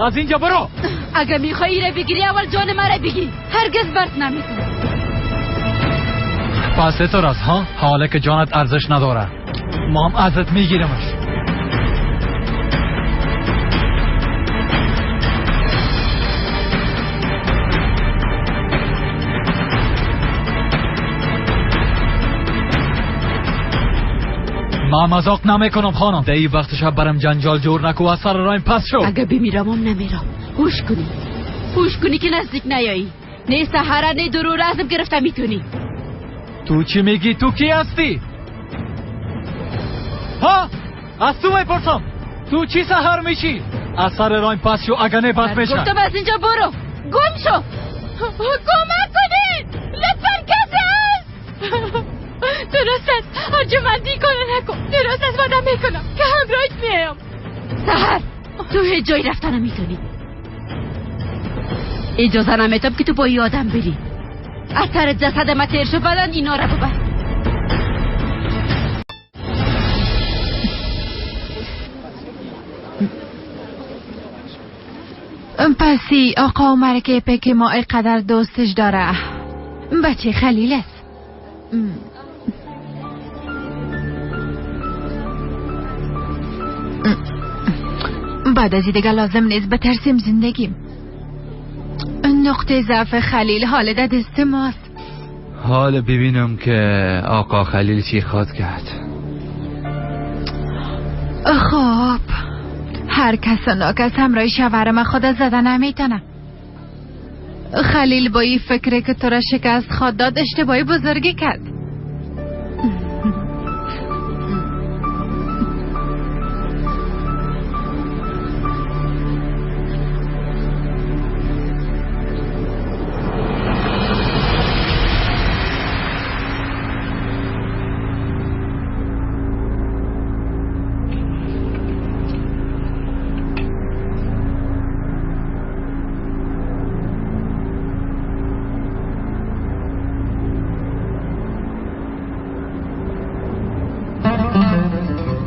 از اینجا برو. اگه میخوایی را بگیری اول جان مرا بگیر. هرگز برد نمیتونم. پس تو راست ها؟ حالا که جانت ارزش نداره ما هم ازت میگیرمش. ما مذاق نمیکنم خانم. در این وقت شب برم جنجال جور نکو، از سر رایم پس شو. اگه بمیرم هم نمیرم. هوش کنی، هوش کنی که نزدیک نیایی. نه سحره نه درو ازم گرفته میتونی. تو چی میگی؟ تو کی هستی؟ ها؟ از تو میپرسم تو چی سحر میشی؟ از سر رایم پس شو، اگه نه بد میشه. گفتم از اینجا برو، گم شو. کمک کنید لطفا، کسی هست؟ درست است ارجمندی کنه نکن. درست است وعده میکنم که همراهت میایم. سحر تو هیچ جایی رفتن نمیتونی. اجازه نمیتم که تو با این آدم بری. از سر جسد ما تیر شو، بعدا اینا را ببر. پسی آقا عمر که ایپک ما اینقدر دوستش داره بچه خلیل است. بعد از دیگه لازم نیست بترسیم زندگیم. نقطه ضعف خلیل حال در دست ماست. حال ببینم که آقا خلیل چی خواد کرد. خب هر کس و ناکس همراه شوهر من خود زده نمیتونه. خلیل با این فکره که تو را شکست خواد داد اشتباهی بزرگی کرد.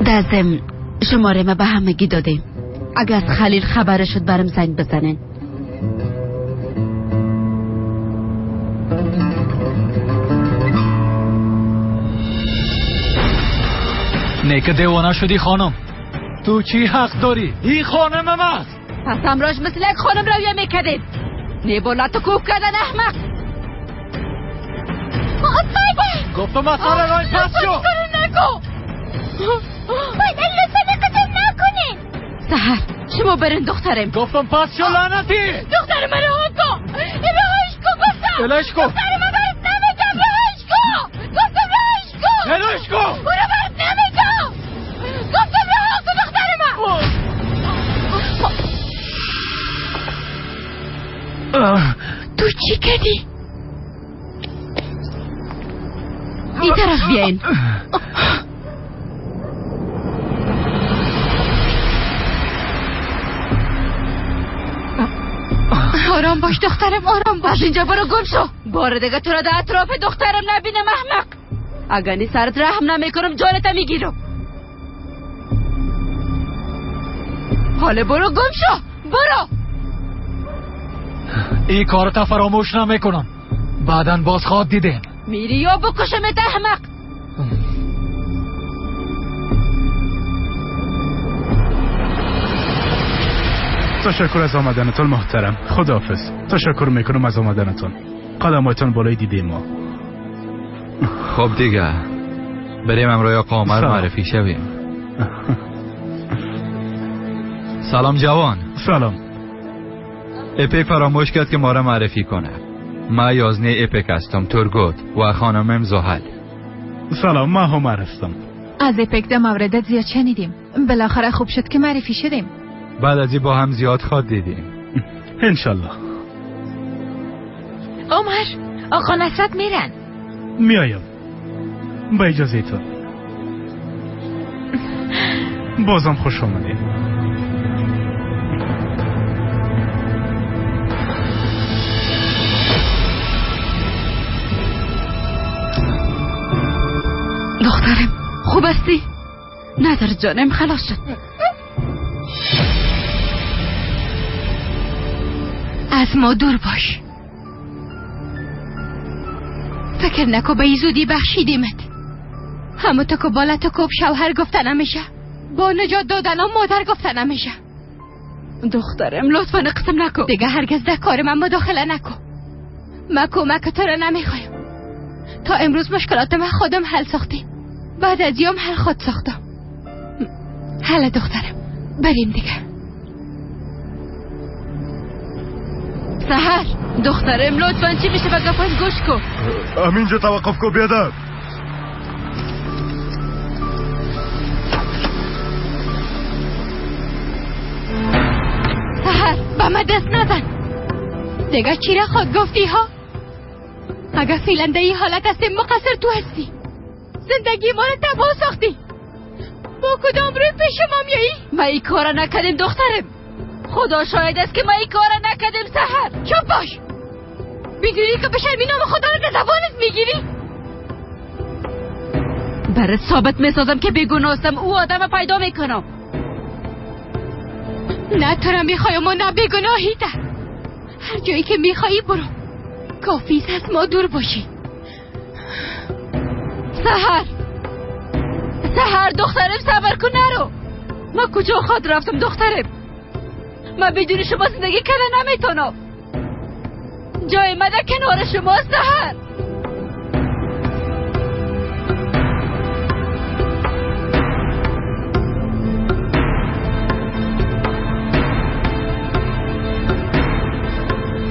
در ضمن شماره ما به همگی دادیم. اگه از خلیل خبر شد برم زنگ بزنین. نیکه دیوانه شدی خانم. تو چی حق داری؟ این خانم ماست. پس همراهش مثل یک خانم رویه میکردید. نه بالا تو کوب کردن احمق. گفتم از سر راه پس شو. نکن. باید لطفا قتل نکنین. سحر شما برین دخترم. گفتم پس شو لعنتی. دختر من رها کن. رهاش کن گفتم. ولش کن. دختر من برات نمیدم. رهاش کن. گفتم رهاش کن. ولش کن. اونو برات نمیدم. گفتم رها کن دختر من. تو چی کردی؟ این طرف بیاین. آرام باش دخترم، آرام باش. از اینجا برو گم شو. بار دیگه تو را در اطراف دخترم نبینم احمق. اگر نی سرت رحم نمیکنم جانت میگیرم. حالا برو گم شو، برو. این کارتا فراموش نمیکنم. بعدا باز خواد دیدیم. میری یا بکشمت احمق. تشکر از آمدنتون محترم. خداحافظ. تشکر میکنم از آمدنتون. قدماتون بالای دیده ما. خب دیگه بریم امرای آقا عمر معرفی شویم. سلام جوان. سلام. اپیک فراموش کرد که ما را معرفی کنه. ما یازنه اپیک هستم، تورگوت، و خانمم زحل. سلام، ما عمر هستم. از اپیک در موردت زیاد شنیدیم. بالاخره خوب شد که معرفی شدیم. بعد از این با هم زیاد خواد دیدیم. انشالله. عمر، آقا نصرت میرن. میایم. با اجازه تو. بازم خوش آمدید. دخترم خوب هستی؟ نظر جانم خلاص شد. از ما دور باش. فکر نکو به زودی بخشیدیمت. همو تو که بالا تو کوب شوهر گفته نمیشه، با نجات دادنم مادر گفته نمیشه. دخترم لطفا قسم نکن. دیگه هرگز در کار من مداخله نکن. من کمک تو را نمیخوایم. تا امروز مشکلات من خودم حل ساختیم، بعد از یام حل خود ساختم. حل دخترم، بریم دیگه. سحر دخترم لطفا چی میشه به گپاش گوش کن. همینجا توقف کن بیادر. سحر به من دست نزن دیگه. چی را خود گفتی ها؟ اگه فعلا در این حالت هستیم مقصر تو هستی. زندگی ما را تباه ساختی. با کدام روی پیش ما میایی؟ ما این کارا نکردیم دخترم، خدا شاهد است که ما این کارا نکردیم. سحر چپ باش. میدونی که به شرمی نام خدا را در زبانت میگیری؟ برات ثابت میسازم که بیگناه هستم. او آدم پیدا میکنم. نه تو را میخوایم و نه بیگناهی. ده هر جایی که میخوایی برو، کافی از ما دور باشی. سحر سحر دخترم صبر کن نرو. ما کجا خود رفتم دخترم؟ من بدون شما زندگی کردن نمیتونم. جای من در کنار شما سحر.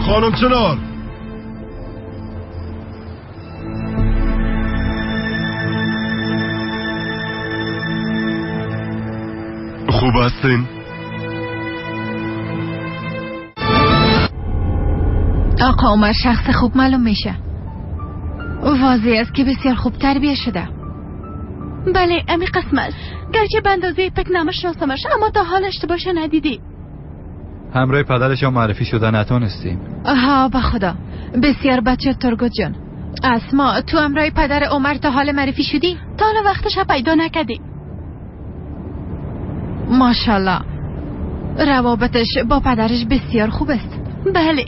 خانم چنار، خوب هستین؟ آقا عمر شخص خوب معلوم میشه. واضح است که بسیار خوب تربیه شده. بله امی قسم است. گرچه به اندازه پک نمشناسمش، اما تا حال اشتباهش ندیدی. همراه پدرش هم معرفی شده نتونستیم. آها به خدا بسیار بچه ترگوت جان. اسما تو همراه پدر عمر تا حال معرفی شدی؟ تا حالا وقتش پیدا نکردی. ماشاءالله روابطش با پدرش بسیار خوب است. بله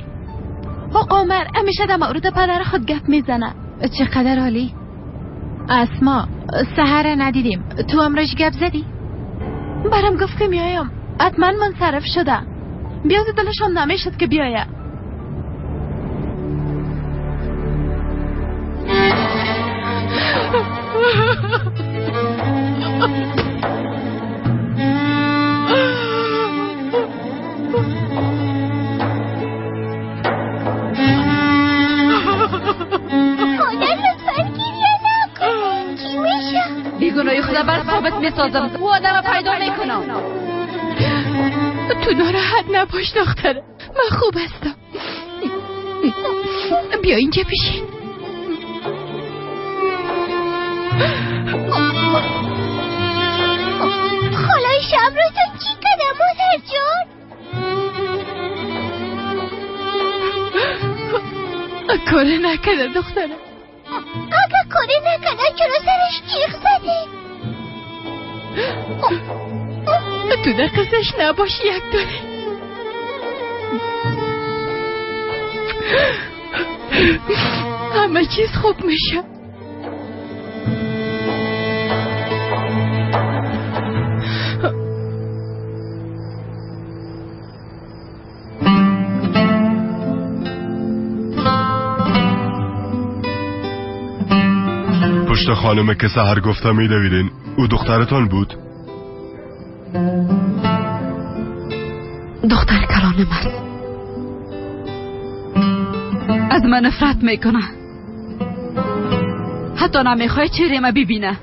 آقا عمر همیشه در مورد پدر خود گپ میزنه. چقدر عالی. اسما سحر ندیدیم، تو امرش گپ زدی؟ برام گفت که میایم. حتما منصرف شده. بیاد دلش هم نمیشد که بیایه. بیگناهی خدا بر ثابت میسازم. او آدم پیدا میکنم. تو ناراحت نباش دختره، من خوب هستم. بیا اینجا بشین. خالای شب رو تو چی کردم مادر جان؟ کاره نکرده دختره. اگه کاره نکرده چرا سرش جیغ زده؟ تو در قصهش نباشی یک داره. همه چیز خوب میشه. پشت خانم که سحر گفته میدویدین، او دخترتان بود؟ دختر کلانم است. از من نفرت میکنه. حتی نمیخوای چهره ما ببینه.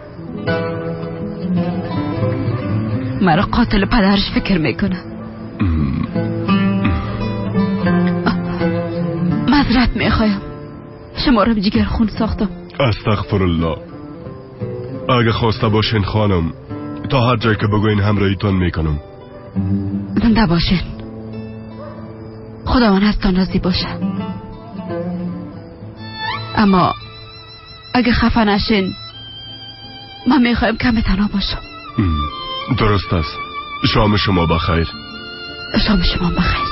مرا قاتل پدرش فکر میکنه. معذرت میخوایم، شما را جگر خون ساختم. استغفر الله. اگه خواسته باشین خانم، تا هر جایی که بگوین همراهیتان میکنم. زنده باشین، خداوند از تان راضی باشه. اما اگه خفه نشین، من میخوایم کم تنها باشم. درست است. شام شما بخیر. شام شما بخیر.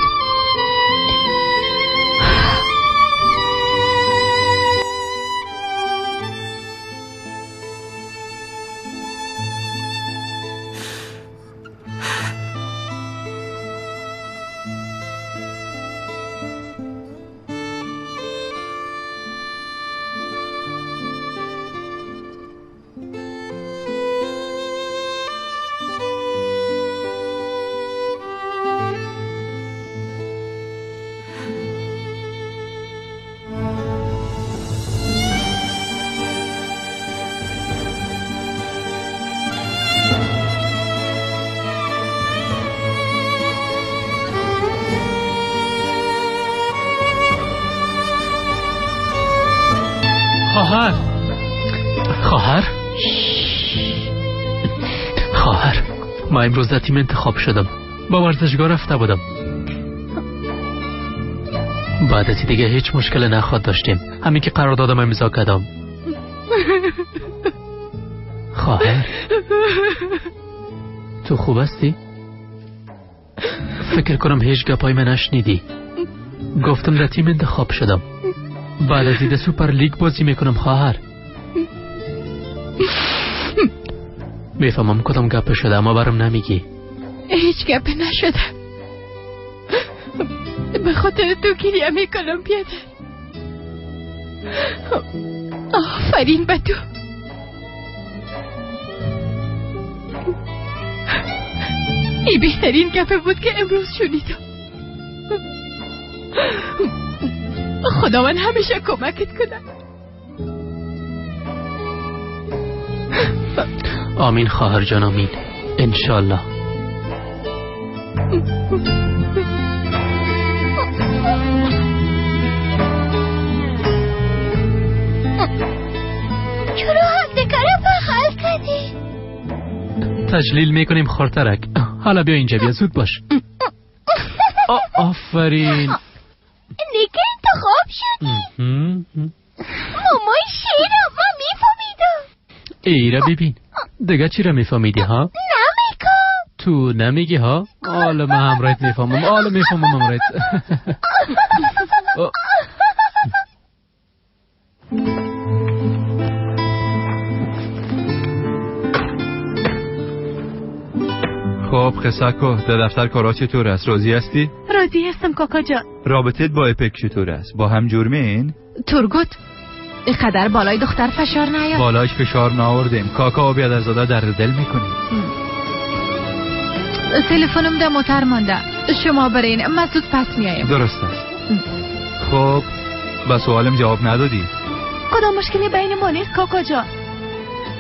خواهر، خواهر، خواهر، ما امروز در تیم انتخاب شدم. با ورزشگاه رفته بودم. بعد از دیگه هیچ مشکل نخواد داشتیم. همین که قرار دادم امضا کردم. خواهر، تو خوب هستی؟ فکر کنم هیچ گپای من نشنیدی. گفتم در تیم انتخاب شدم. بعد از دیده سوپر لیگ بازی میکنم خواهر. میفهمم کدام گپ شده اما برام نمیگی. هیچ گپ نشده. به خاطر تو گریه میکنم پیادر. آفرین به تو. این بهترین گپ بود که امروز شنیدم. خداوند همیشه کمکت کنه. آمین خواهر جان، آمین انشالله. چرا همدیگه رو بغل کردی؟ تجلیل میکنیم خورترک. حالا بیا اینجا، بیا زود باش. آفرین. نیکه انتخاب شدی. مامای شیرم، من میفهمیدم. ایره ببین دیگه چی را میفهمیدی ها؟ نمیگم. تو نمیگی ها؟ حالا من همراهت میفهمم. حالا میفهمم همراهت. خب خسکو، در دفتر کارا چطور است؟ راضی هستی؟ راضی هستم کاکا جان. رابطت با اپک چطور است؟ با هم جرمین؟ تورگوت اینقدر بالای دختر فشار نیار. بالایش فشار نآوردیم. کاکا و بیادرزاده درد دل میکنیم. تلفنم در موتر مانده. شما برین، من زود پس میایم. درست است. خب به سوالم جواب ندادی. کدام مشکلی بین ما نیست کاکا جان.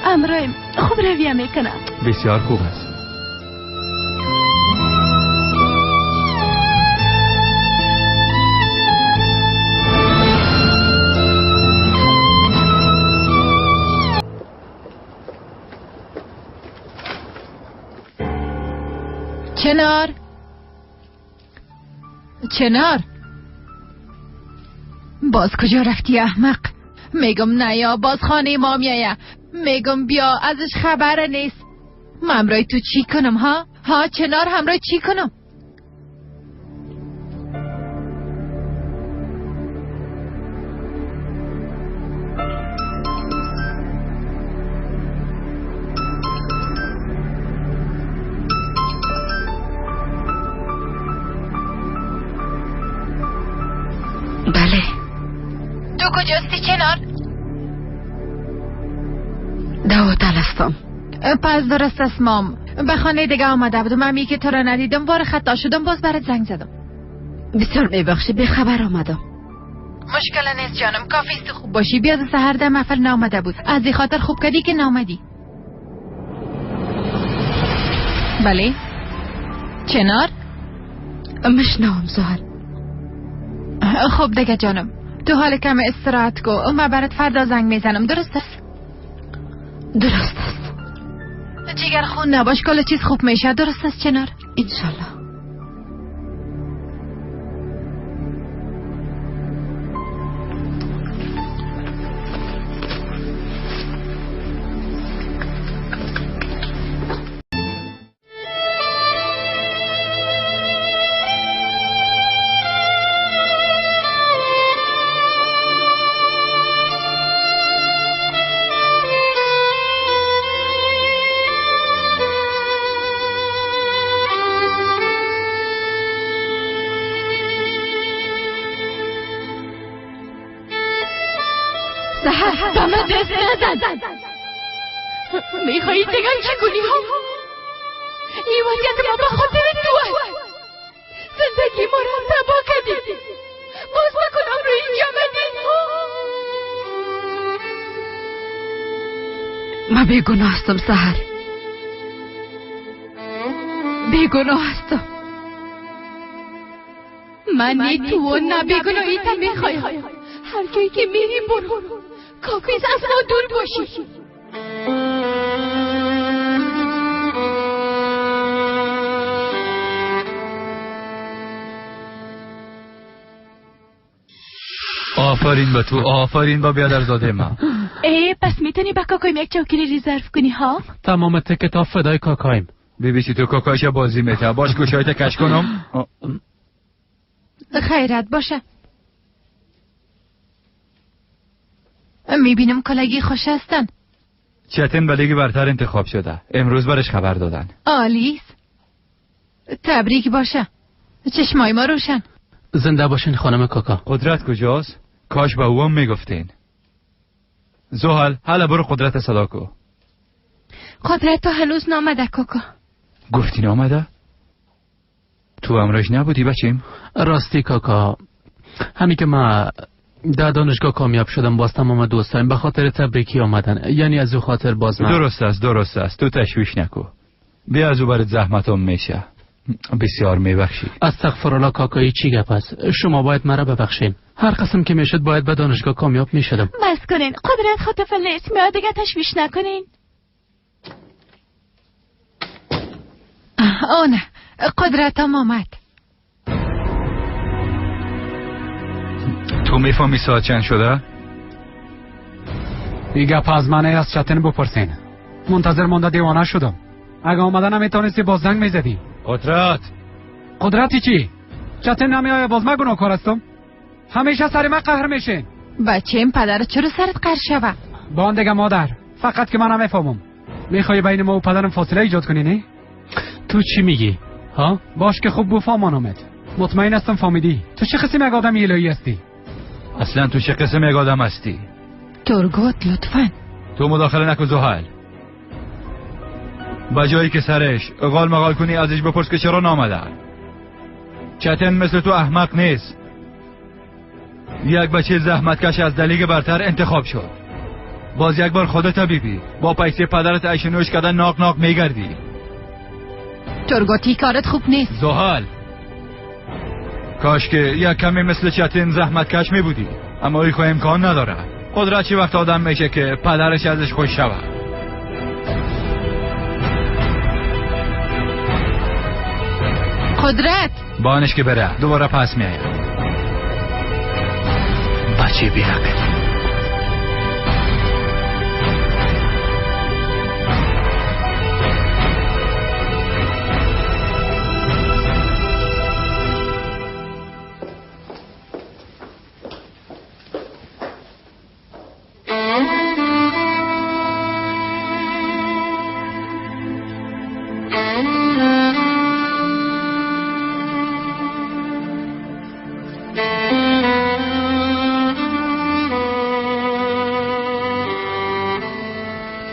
امرایم خوب رویه میکنم. بسیار خوب است. چنار، چنار، باز کجا رفتی احمق؟ میگم نیا باز خانه ما میایه. میگم بیا، ازش خبر نیست. من همراه تو چی کنم ها؟ ها چنار، همراه چی کنم؟ بله. تو کجاستی چنار؟ در هتل هستم. پس درست است مام. به خانه دیگه آمده بودم. من که تو را ندیدم بار خطا شدم، باز برات زنگ زدم. بسیار میبخشی، به خبر آمدم. مشکل نیست جانم، کافی است خوب باشی. بیاز سحر در محفل نامده بود، از این خاطر خوب کردی که نامدی. بله چنار؟ مشنوم زهر. خب دیگه جانم، تو حال کم استراحت کو، من برات فردا زنگ میزنم. درست است؟ درست است. جگر خون نباش، کل چیز خوب میشه. درست است چنار؟ انشالله. به من دست نزن. میخوایی دیگه چی کنی ها؟ این وضعیت ما به خاطر تو است. زندگی ما را تباه کردی. باز بکنم رو اینجا آمدی. من بیگناه هستم سحر، بیگناه هستم. من نه تو و نه بیگناهی تا میخوایم. هر جایی که میری برو، کاکویز از ما دور باشی. آفرین به تو، آفرین با بیادرزاده ما. ای پس میتونی با کاکایم یک چوکی رزرو کنی ها؟ تمام تکتا فدای کاکایم. بی تو کاکایش بازی میته. باش گوشایت کش کنم. خیرت باشه. میبینم کلگی خوش هستن. چتن به لیگ برتر انتخاب شده. امروز برش خبر دادن. عالیست. تبریک باشه. چشمای ما روشن. زنده باشین خانم کاکا. قدرت کجاست؟ کاش به او هم میگفتین. زحل حالا برو قدرت صدا کو. قدرت تا هنوز نامده کاکا. گفتی نامده؟ تو امروز نبودی بچیم؟ راستی کاکا، همین که ما در دانشگاه کامیاب شدم باز تمام دوستایم به خاطر تبریکی آمدن، یعنی از او خاطر باز من. درست است، درست است، تو تشویش نکو. بیا از او برات زحمتم میشه. بسیار میبخشی. استغفرالله کاکایی چی گپ است؟ شما باید مرا ببخشین. هر قسم که میشد باید به دانشگاه کامیاب میشدم. بس کنین، قدرت خاطفل نیست، میاد دیگه تشویش نکنین. آه نه، قدرتم آمد. تو میفهمی ساعت چند شده؟ این گپ از من از چتن بپرسین. منتظر مانده دیوانه شدم. اگه آمده نمیتونستی باز زنگ میزدی. قدرت. قدرتی چی؟ چتن نمیآید باز من گناهکار هستم. همیشه سر من قهر میشین. بچه پدرت چرا سرت قهر شوه؟ با آن دیگه مادر، فقط که من نمیفهمم. میخوای بین ما و پدرم فاصله ایجاد کنی نه؟ تو چی میگی؟ ها؟ باش که خوب بفهمانمت. مطمئن هستم فهمیدی. تو چه قسم یک آدم الهی هستی؟ اصلا تو چه قسم یک آدم هستی؟ تورگوت لطفاً. تو مداخله نکن زحل. با جایی که سرش غال مغال کنی ازش بپرس که چرا نامده. چتن مثل تو احمق نیست. یک بچه زحمتکش از لیگ برتر انتخاب شد. باز یک بار خودت بیبی با پیسه پدرت عیش نوش کردن ناق ناق میگردی. تورگوتی کارت خوب نیست. زحل کاش که یک کمی مثل چتن زحمتکش می بودی، اما ای خو امکان نداره. قدرت چی وقت آدم میشه که پدرش ازش خوش شود. قدرت بانش که بره دوباره پس میآید. بچه بیعقل.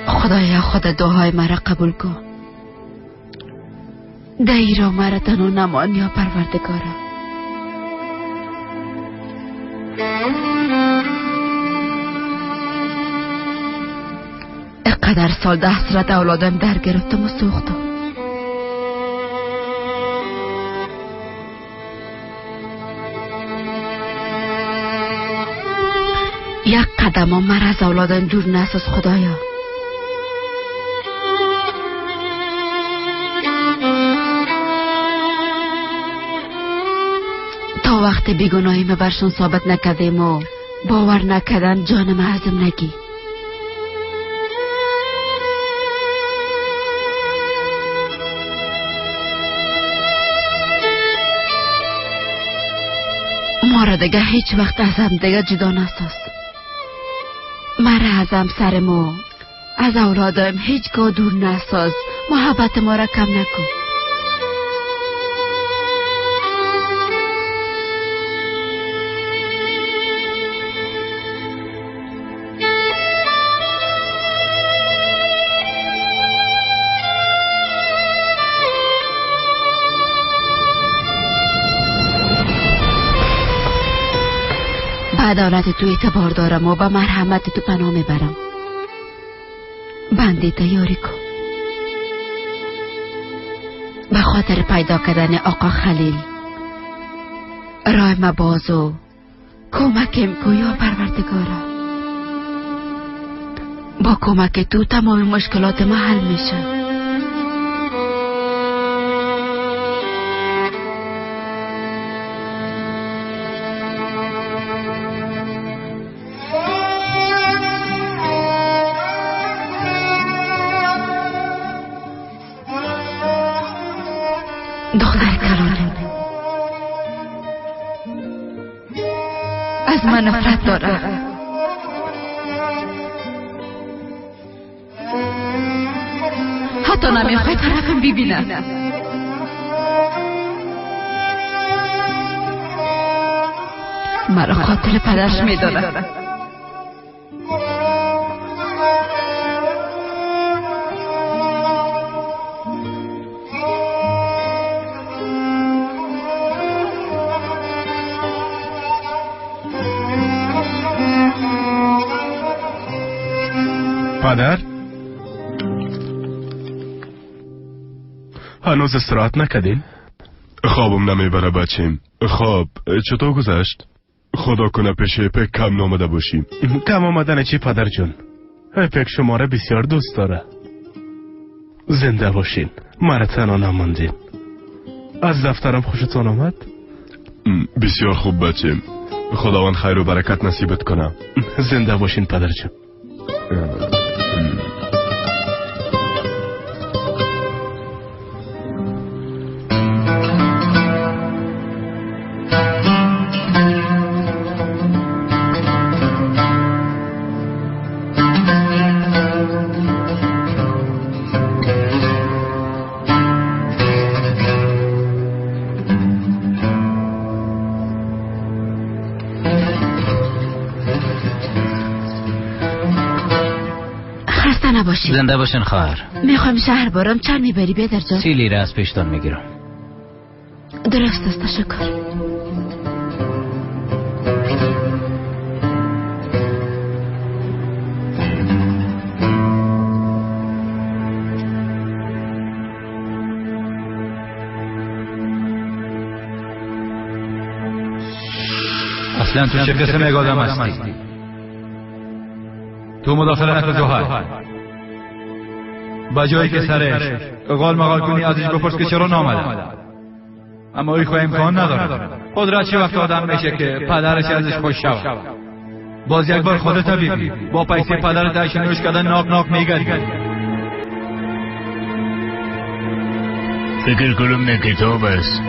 خدایا خدا دعاهای مرا قبول کن. دایی را مرا تنها نمان یا پروردگارا. اقدر سال ده حسرت اولادم در گرفتم و سوختم. یک قدم مرا از اولادم دور نساز خدایا. تا وقت بیگناهی ما برشان ثابت نکردیم و باور نکردن جان ما ازم نگی. ما را دیگه هیچ وقت از هم دیگه جدا نساز. مرا از همسرم و از اولادم هیچگاه دور نساز. محبت ما را کم نکن. عدالت تو اعتبار دارم و به مرحمت تو پناه میبرم. بنده تیاری کن به خاطر پیدا کردن آقا خلیل. راه ما باز و کمکم کو یا پروردگارا. با کمک تو تمام مشکلات ما حل میشه. دختر کلانم از من نفرت داره. حتی نمیخوای طرفم ببینه. مرا قاتل پدرش میدانه. پدر هنوز استراحت نکردین؟ خوابم نمیبره بچیم. خواب چطور گذشت؟ خدا کنه پیش ایپک کم نامده باشیم. کم آمدن چی پدر جون؟ ایپک شما را بسیار دوست داره. زنده باشین، مرا تنها نماندین. از دفترم خوشتان آمد؟ بسیار خوب بچیم، خداوند خیر و برکت نصیبت کنه. زنده باشین پدر جون. زنده باشین خواهر. میخوایم شهر برم. چند میبری بیادر جان؟ 30 لیره از پیشتان میگیرم. درست است، تشکر. اصلا تو چه قسم یک آدم هستی؟ تو مداخله نکن زهر. با جایی که سرش غال مغال کنی ازش بپرس که چرا نامده. اما ای خو امکان نداره. قدرت چه وقت آدم میشه که پدرش ازش خوش شود. باز یک بار خودت ببین با پیسه پدرت عیش نوش کردن ناک ناک میگردی. فکر کنم نه کتاب است.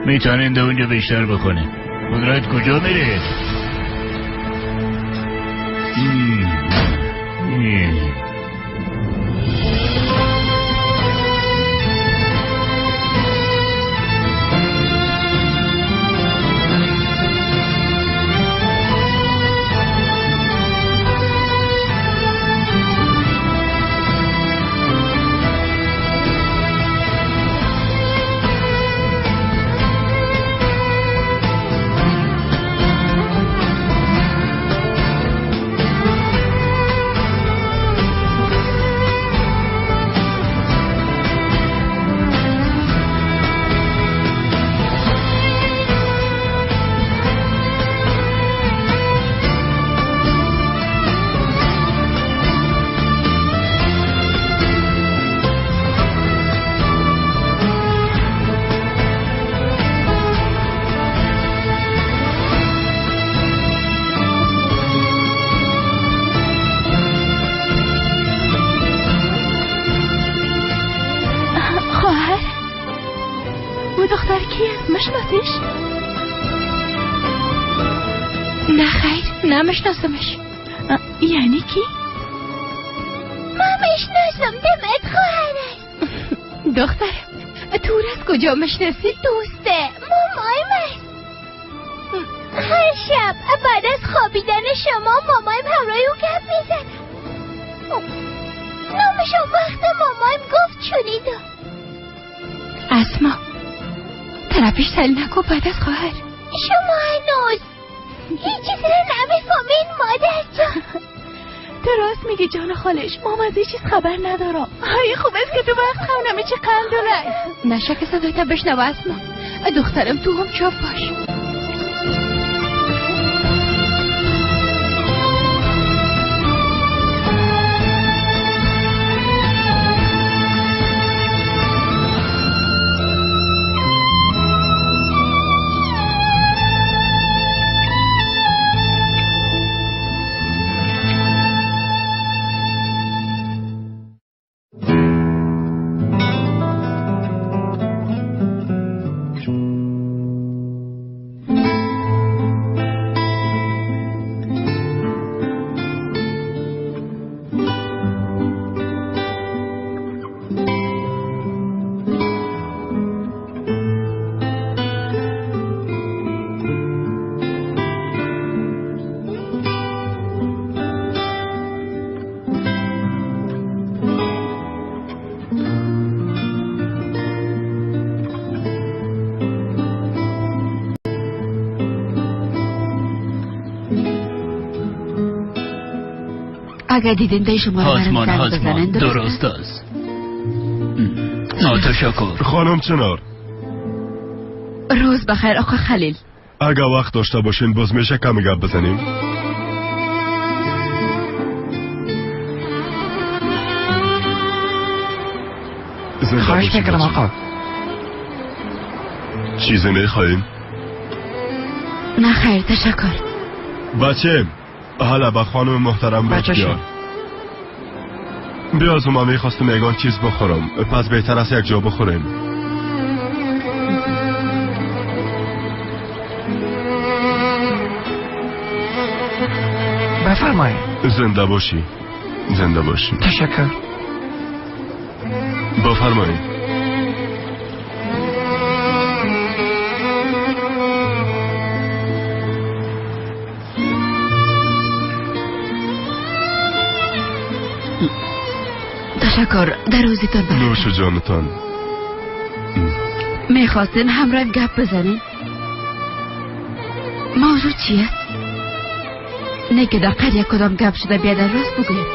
میتونین در اونجا بیشتر بخونیم. قدرت کجا میره؟ مشناسیش؟ نه خیر، نمیشناسمش. یعنی کی؟ ما میشناسم، دمت خواهر است. دختر تو از کجا میشناسی؟ دوسته مامایم است. هر شب بعد از خوابیدن شما مامایم همراه او گپ میزنم. نامشو وقت مامایم گفت شنیدم. اسما طرفش سل نکن بعد از خواهر. شما هنوز هیچ چیز را نمیفهمین مادر جان. تو راست میگی جان خالش، مام از هیچ چیز خبر ندارم. های خوب است که تو وقت خونمه چه قند و نشه که صدایت بشنوه اسما. دخترم تو هم چاپ باش. اگر دیدین دی شما رو برم زنگ بزنین. درست است. تشکر. خانم چنار، روز بخیر آقا خلیل. اگر وقت داشته باشین باز میشه کمی گپ بزنیم؟ خواهش میکنم آقا. چیزی میخواییم؟ نه خیر تشکر. بچه حالا با خانم محترم رو بیار. بیا از ما میخواستم یگان چیز بخورم، پس بهتر است یک جا بخوریم. بفرمایید. زنده باشی. زنده باشی. تشکر. بفرمایید. تشکر. در روزیتان برکت. نوش جانتان. میخواستین همراهیم گپ بزنین؟ موضوع چیه؟ نه که در قریه کدام گپ شده بیا در راست بگویم.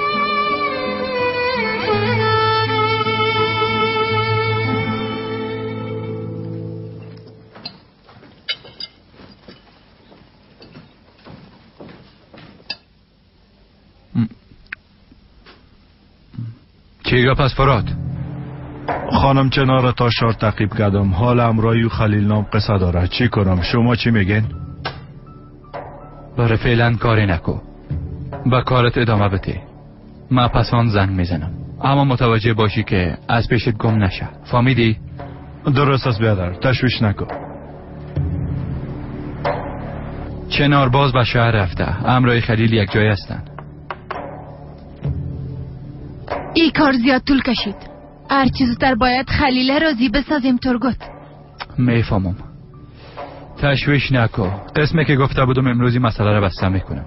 چی گپ از فرات؟ خانم چنار تا شار تعقیب کردم، حال امرای او خلیل نام قصه داره. چی کنم؟ شما چی میگین؟ برای فعلا کاری نکو، به کارت ادامه بده. من پسان زنگ میزنم، اما متوجه باشی که از پیشت گم نشه. فهمیدی؟ درست است بیادر، تشویش نکن. چنار باز به شهر رفته، امرای خلیل یک جای هستن. ای کار زیاد طول کشید. هرچی زودتر باید خلیل راضی بسازیم ترگوت. میفهمم، تشویش نکو. قسمی که گفته بودم امروزی مسئله را بسته میکنم.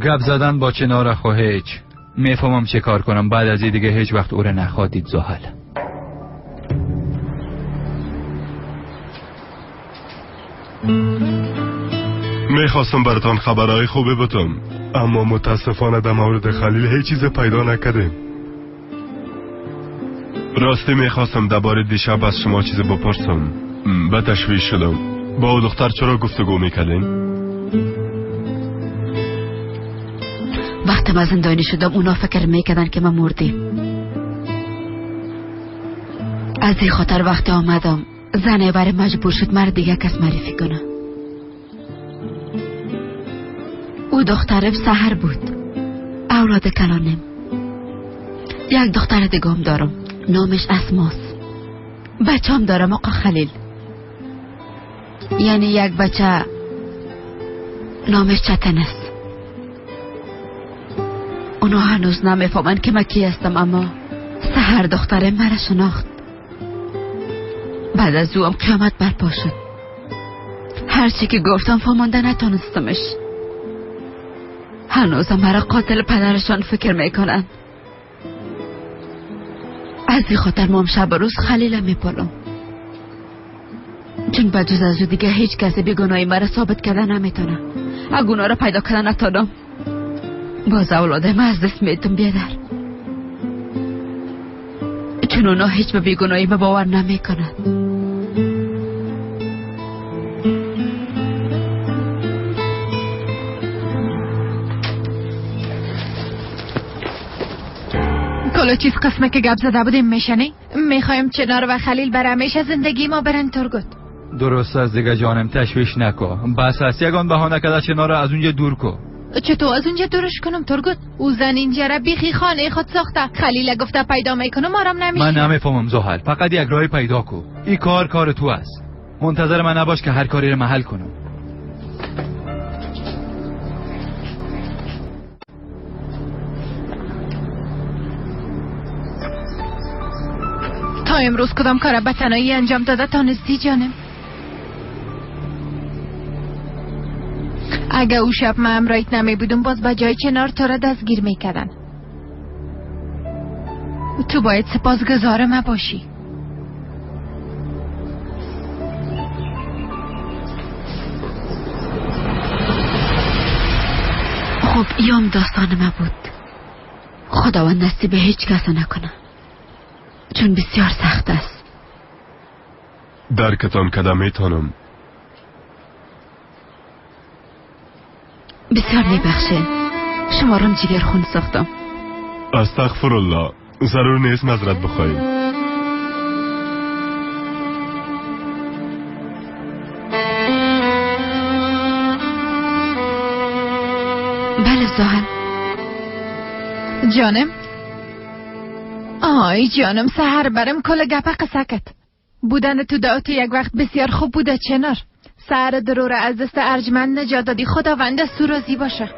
گپ زدن با چنار خو هیچ. میفهمم چه کار کنم. بعد از این دیگه هیچ وقت او را نخواهد دید زحل. میخواستم براتان خبرهای خوبی بدم، اما متاسفانه در مورد خلیل هیچ چیز پیدا نکردیم. راستی میخواستم درباره دیشب از شما چیز بپرسم. به تشویش شدم. با او دختر چرا گفتگو میکردین؟ وقتی من زندانی شدم اونا فکر میکردن که من مردیم. از این خاطر وقتی آمدم زنه برای مجبور شد مرد دیگه کس معرفی کنه. او دخترم سحر بود، اولاد کلانم. یک دختر دیگه هم دارم، نامش اسماس. بچه هم دارم آقا خلیل، یعنی یک بچه نامش چتن است. اونا هنوز نمیفهمن که من کی هستم، اما سحر دختر مرا شناخت. بعد از او هم قیامت برپا شد. هرچی که گفتم فهمانده نتانستمش. هنوزم مرا قاتل پدرشان فکر میکنن. از این خاطر ما هم شب و روز خلیل میپالم، چون بجز از او دیگه هیچ کسی بیگناهی مرا ثابت کرده نمیتونه. اگه اونا را پیدا کرده نتانم، باز اولاد من از دست میتم بیادر، چون اونا هیچ به بیگناهی ما باور نمیکنن. کلو چیز قسمه که گپ زده بودیم میشنی؟ میخوایم چنار و خلیل بر همیشه زندگی ما برن ترگوت. درست از دیگه جانم، تشویش نکو. بس است، یگان بهانه کده چنار از اونجا دور کو. چطور از اونجا دورش کنم ترگوت؟ او زن اینجا را بیخی خانه خود ساخته. خلیل گفته پیدا میکنم، آرام نمیشه. من نمیفهمم زحل، فقط یک راهی پیدا کو. این کار کار تو است. منتظر من نباش که هر کاری را محل کنم. تا امروز کدام کار به تنهایی انجام داده تانستی جانم؟ اگه او شب من امرایت نمی بودم باز به جای چنار تو را دستگیر میکردن. تو باید سپاسگزار ما باشی. خب یام داستان ما بود. خداوند نصیب هیچ کس نکنه، چون بسیار سخت است. درکتان کده میتونم. بسیار میبخشین، شما رم جگر خون ساختم. استغفر الله، ضرور نیست معذرت بخواهیم. بله زاهل جانم. آی جانم، سحر برم کل گپه قصه کد. بودن تو دعوت یک وقت بسیار خوب بوده چنار. سحر دروره از دست ارجمند نجات دادی، خداوند از تو راضی باشه.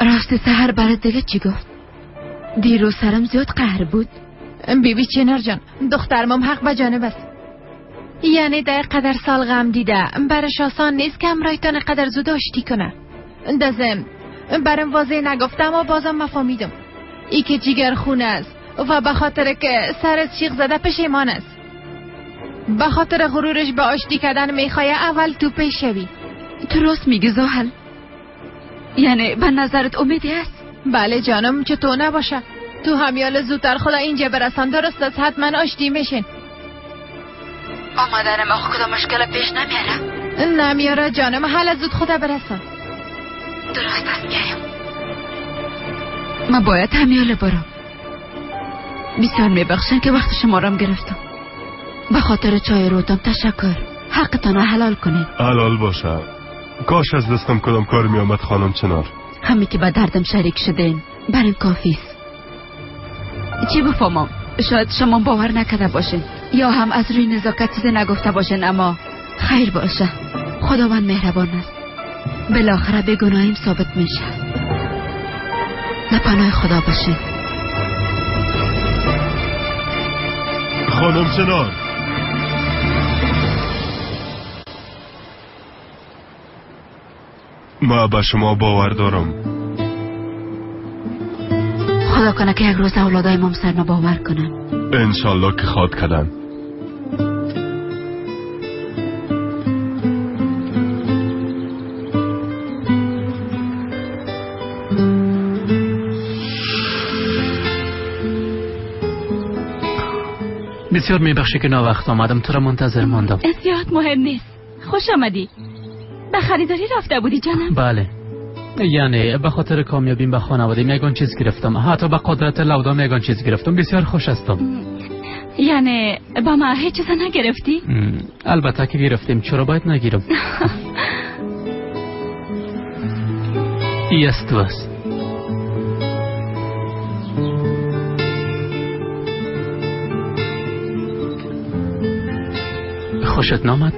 راستی سحر برات دیگه چی گفت؟ دیروز سرم زیاد قهر بود. بیبی چنار جان، دخترمم حق به جانب است. یعنی در قدر سال غم دیده، برش آسان نیست که همراهتان قدر زود آشتی کنه. دزم برم واضح نگفتم و بازم مفهمیدم ای که جیگر خون است و به خاطر که سر از شیخ زده پشیمان است، به خاطر غرورش به آشتی کردن میخواه اول تو پیش شوی. تو راست میگی زاهل؟ یعنی به نظرت امیدی است؟ بله جانم، چطور نباشه؟ تو همیال زودتر خدا اینجا برسان. درست است، حتما آشتی میشین. آمدن ما کدام مشکل پیش نمیاره؟ نمیاره جانم، حالا زود خدا برسان. درست است، میایم. من باید همیال برم. بسیار میبخشن که وقت شما رام گرفتم. به خاطر چای روتم تشکر. حقتان را حلال کنید. حلال باشه. کاش از دستم کدام کار میآمد خانم چنار. همین که به دردم شریک شدین بریم کافی است. چی بفهمم؟ شاید شما باور نکرده باشین یا هم از روی نزاکت چیزی نگفته باشین، اما خیر باشه، خداوند مهربان است. بالاخره به گناهیم ثابت میشه. در پناه خدا باشین. خانم چنار، ما به شما باور دارم. خدا کنه که یک روز اولادای ما سر ما باور کنن. انشالله که خواد کردن. بسیار میبخشی که ناوقت آمدم، تو را منتظر ماندم. زیاد مهم نیست، خوش آمدی. به خریداری رفته بودی جانم؟ بله، یعنی به خاطر کامیابیم به خانوادیم یگان چیز گرفتم، حتی به قدرت لودام یگان چیز گرفتم. بسیار خوش هستم. یعنی با ما هیچ چیز نگرفتی؟ البته که گرفتیم، چرا باید نگیرم؟ ای است تو است. خوشت نامد؟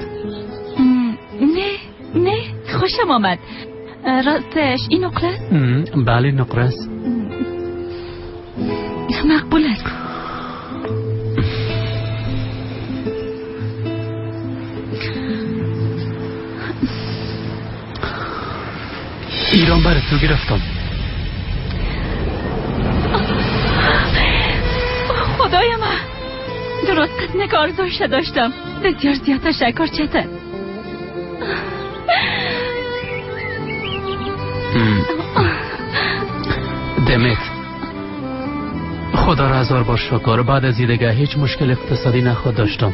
نه نه، خوشم آمد. راستش این نقره است؟ بله نقره است. مقبول است. ایران برای تو گرفتم. خدای من، درست قسم که آرزویش داشتم. بسیار زیاد تشکر چتن. دمت، خدا را هزار بار شکر. بعد از دیگه هیچ مشکل اقتصادی نخواد داشتم.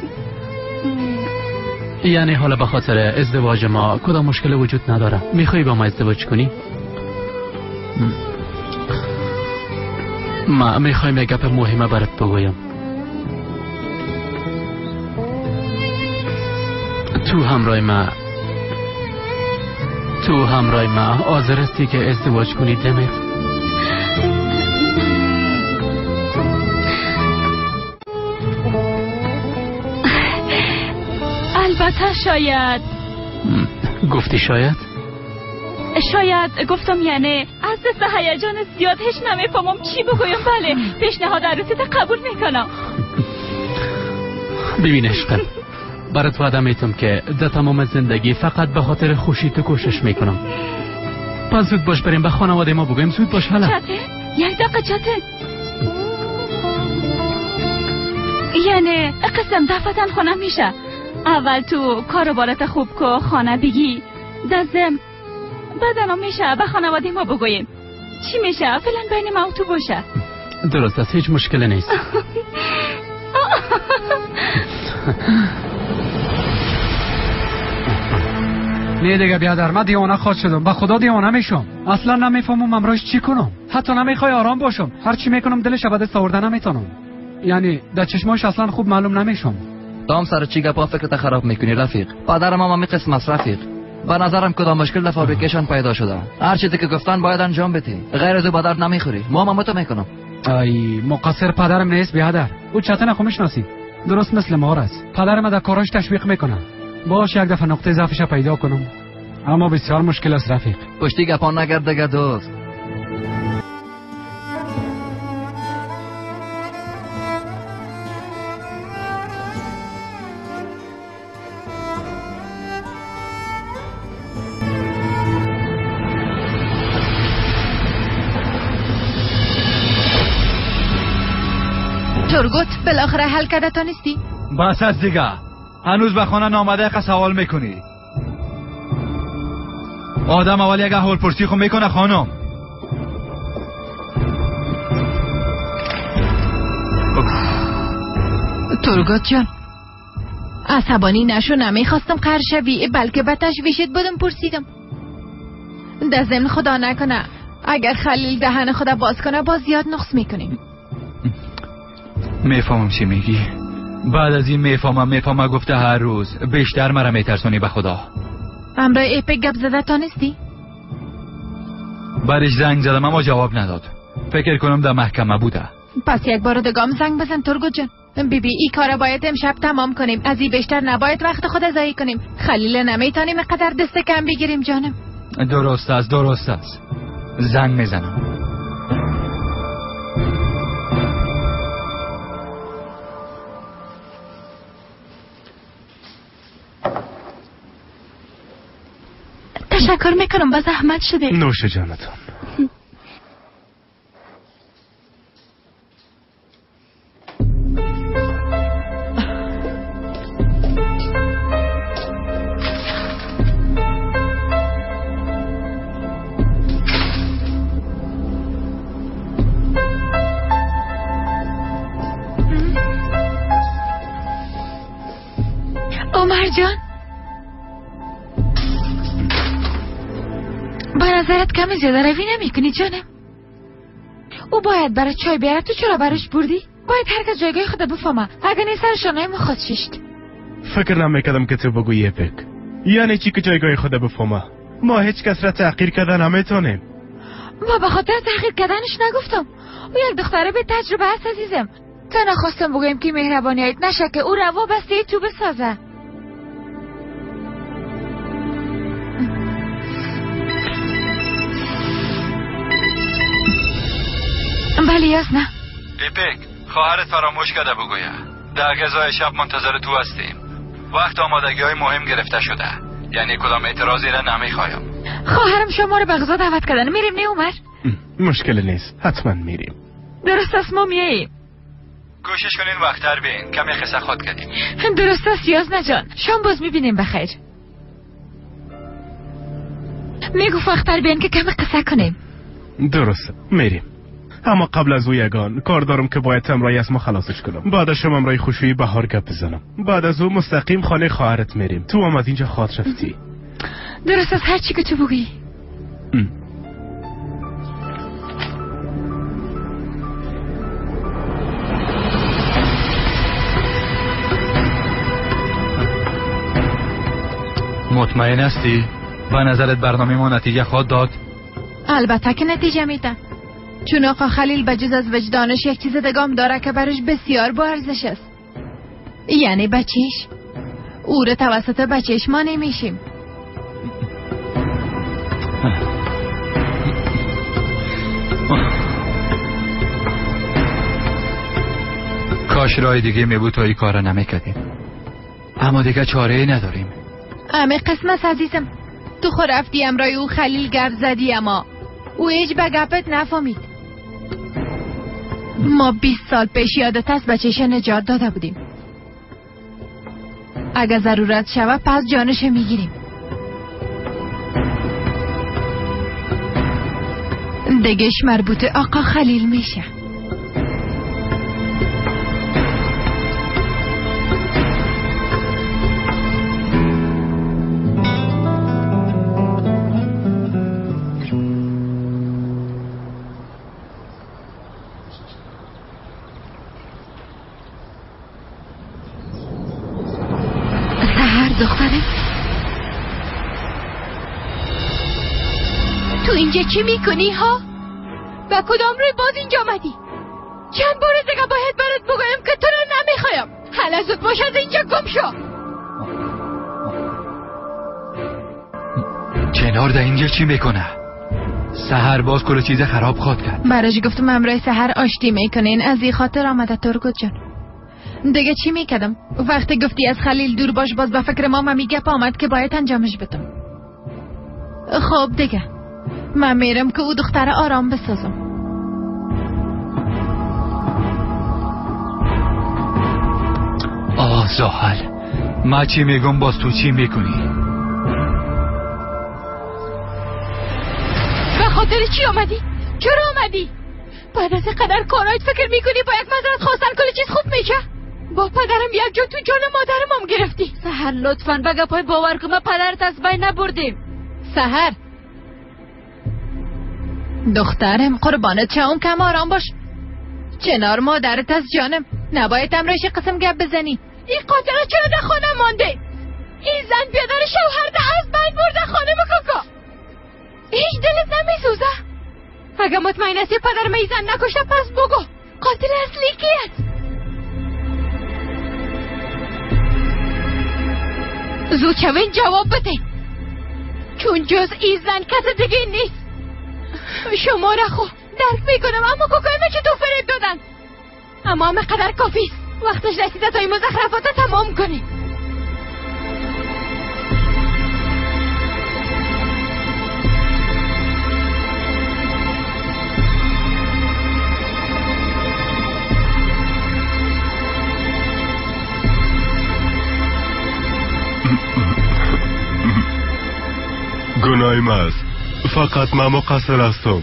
یعنی حالا به خاطر ازدواج ما کدام مشکل وجود نداره. میخوای با ما ازدواج کنی؟ ما میخوایم یک گپ مهمه برات بگویم. تو همراه ما حاضر هستی که ازدواج کنی دمت؟ البته شاید. گفتی شاید؟ شاید گفتم، یعنی از دست هیجان زیاد هیچ نمیفهمم چی بگویم. بله، پیشنهاد عروسیت قبول میکنم. ببین عشقم، برات وعده میتم که در تمام زندگی فقط به خاطر خوشی تو کوشش میکنم. پس زود باش بریم به خانواده ما بگویم. زود باش. حالا چته؟ یک دقیقه چته. یعنی قسم دفتن خانه میشه. اول تو کاروبارت خوب کو، خانه بگی دزم، بعدم میشه به خانواده ما بگوییم. چی میشه؟ فعلا بین ما و تو باشه. درست است، هیچ مشکلی نیست. نه دیگه بیادر، من دیوانه خواهد شدم. به خدا دیوانه میشم. اصلا نمیفهمم امروز چی کنم. حتی نمیخوای آرام باشم. هر چی میکنم دلش به دست آورده نمیتونم. یعنی در چشماش اصلا خوب معلوم نمیشم. تام سر چی گپا فکرت خراب میکنی رفیق؟ پدرم هم همی قسم است رفیق. به نظرم کدام مشکل در فابریکیشن پیدا شده. هر چیزی که گفتن باید انجام بدی، غیر از او به درد نمیخوری. ما هم تو میکنم. ای مقصر پدرم نیست بیادر. او چتن خو میشناسی، درست مثل مار است. پدرم در کاراش تشویق میکنه. باش یک دفعه نقطه ضعفش پیدا کنم، اما بسیار مشکل است رفیق. پشتی گپان نگرد دیگه دوست. تورگوت بالاخره حل کرده تا نیستی؟ بس از دیگه، هنوز به خانه نامده که سوال میکنی. آدم اول یک احوال پرسی خو میکنه خانم. تورگوت جان عصبانی نشو، نمیخواستم قهر شوی، بلکه به تشویشت بودم پرسیدم. در ضمن خدا نکنه اگر خلیل دهن خدا باز کنه باز زیاد نقص میکنیم. میفهمم چی میگی. بعد از این میفهمم گفته هر روز بیشتر مرا میترسونی به خدا. همراه ایپک گپ زده تا نیستی؟ برش زنگ زدم اما جواب نداد. فکر کنم در محکمه بوده. پس یک بار دیگه زنگ بزن تورگوت جان. بیبی ای کار باید امشب تمام کنیم. از این بیشتر نباید وقت خود ضایع کنیم. خلیل نمیتونیم قدر دست کم بگیریم جانم. درست است. زنگ میزنم. تشکر میکنم، با زحمت شده. نوش جانتان. عمر جان به نظرت کمی زیاده روی نمی کنی جانم؟ او باید برای چای بیاره، تو چرا براش بردی؟ باید هر کس جایگاه خود بفهمه، اگه نه سر شانه ما خود ششت. فکر نمیکردم که تو بگویی اپک. یعنی چی که جایگاه خود بفهمه؟ ما هیچ کس را تحقیر کردن نمیتونیم. ما به خاطر تحقیر کردنش نگفتم. او یک دختره به تجربه است عزیزم. تا نخواستم بگویم که مهربانیت نشه که او روا بسته تو بسازه. بله یاسنا. ایپک خواهرت فراموش کرده بگویه در غذای شب منتظر تو هستیم. وقت آمادگی های مهم گرفته شده، یعنی کدام اعتراضی را نمیخوایم. خواهرم شما رو به غذا دعوت کردن، میریم نه عمر؟ مشکل نیست، حتما میریم. درست است ما میاییم. کوشش کنین وقت‌تر بیاین، کمی قصه خود کردیم. درست است یاسنا جان، شام باز میبینیم بخیر. میگفت وقت‌تر بیاین که کمی قصه کنیم. درست میریم، اما قبل از او یگان کار دارم که باید همراهی از ما خلاصش کنم. بعدش هم همراه خوشویی بهار گپ بزنم. بعد از او مستقیم خانه خواهرت میریم. تو هم از اینجا خواهد رفتی. درست از هر چی که تو بگی. مطمئن هستی؟ به نظرت برنامه ما نتیجه خواهد داد؟ البته که نتیجه میده. چون آقا خلیل به جز از وجدانش یک چیز دگام داره که براش بسیار با ارزش است، یعنی بچهش. او را توسط بچهش ما نمیشیم. کاش راه دیگه می بود تا این کار را نمیکردیم، اما دیگه چاره ای نداریم. همه قسمت عزیزم، تو خود رفتی امرای او خلیل گپ زدی، اما او هیچ به گپت نفهمید. ما 20 سال پیش یادت است بچهش نجات داده بودیم. اگر ضرورت شود پس جانش میگیریم. زندگیش مربوط آقا خلیل میشه. سحر دختره، تو اینجا چی میکنی ها؟ و کدام روی باز اینجا آمدی؟ چند بار دیگه باید برات بگویم که تو رو نمیخوایم. حالا زود باش از اینجا گم شو. چنار در اینجا چی میکنه؟ سحر باز کل چیز خراب خواد کرد. براش گفتم همراه سحر آشتی میکنین، از این خاطر آمده ترگوت جان. دیگه چی میکردم؟ وقتی گفتی از خلیل دور باش، باز به فکر ما می گپ آمد که باید انجامش بدم. خب دیگه من میرم که او دختر آرام بسازم. آه زحل، ما چی میگم باز تو چی میکنی؟ به خاطر چی آمدی؟ چرا آمدی؟ بعد از قدر کارایت فکر میکنی با یک معذرت خواستن کل چیز خوب میشه؟ با پدرم یک جا تو جان مادرم هم گرفتی. سحر لطفاً به گپای باور کن، ما پدرت از بین نبردیم. سحر دخترم قربانت چه، اون کم آرام باش. چنار مادرت از جانم، نباید امرش قسم گپ بزنی. این قاتل چرا در خانه مانده؟ این زن بیادر شوهر ده از بین برده خانم کاکا. هیچ دلت نمیسوزه؟ اگه مطمئن هستی پدرم این زن نکشته، پس بگو قاتل اصلی کی است؟ زود شوین جواب بده، چون جز این زن کس دیگه نیست. شما را خو درک میکنم، اما کوکای ما چطور فریب دادن؟ اما همه قدر کافی است. وقتش رسیده تا این مزخرفات تمام کنیم. گناهیم است، فقط من مقصر هستم.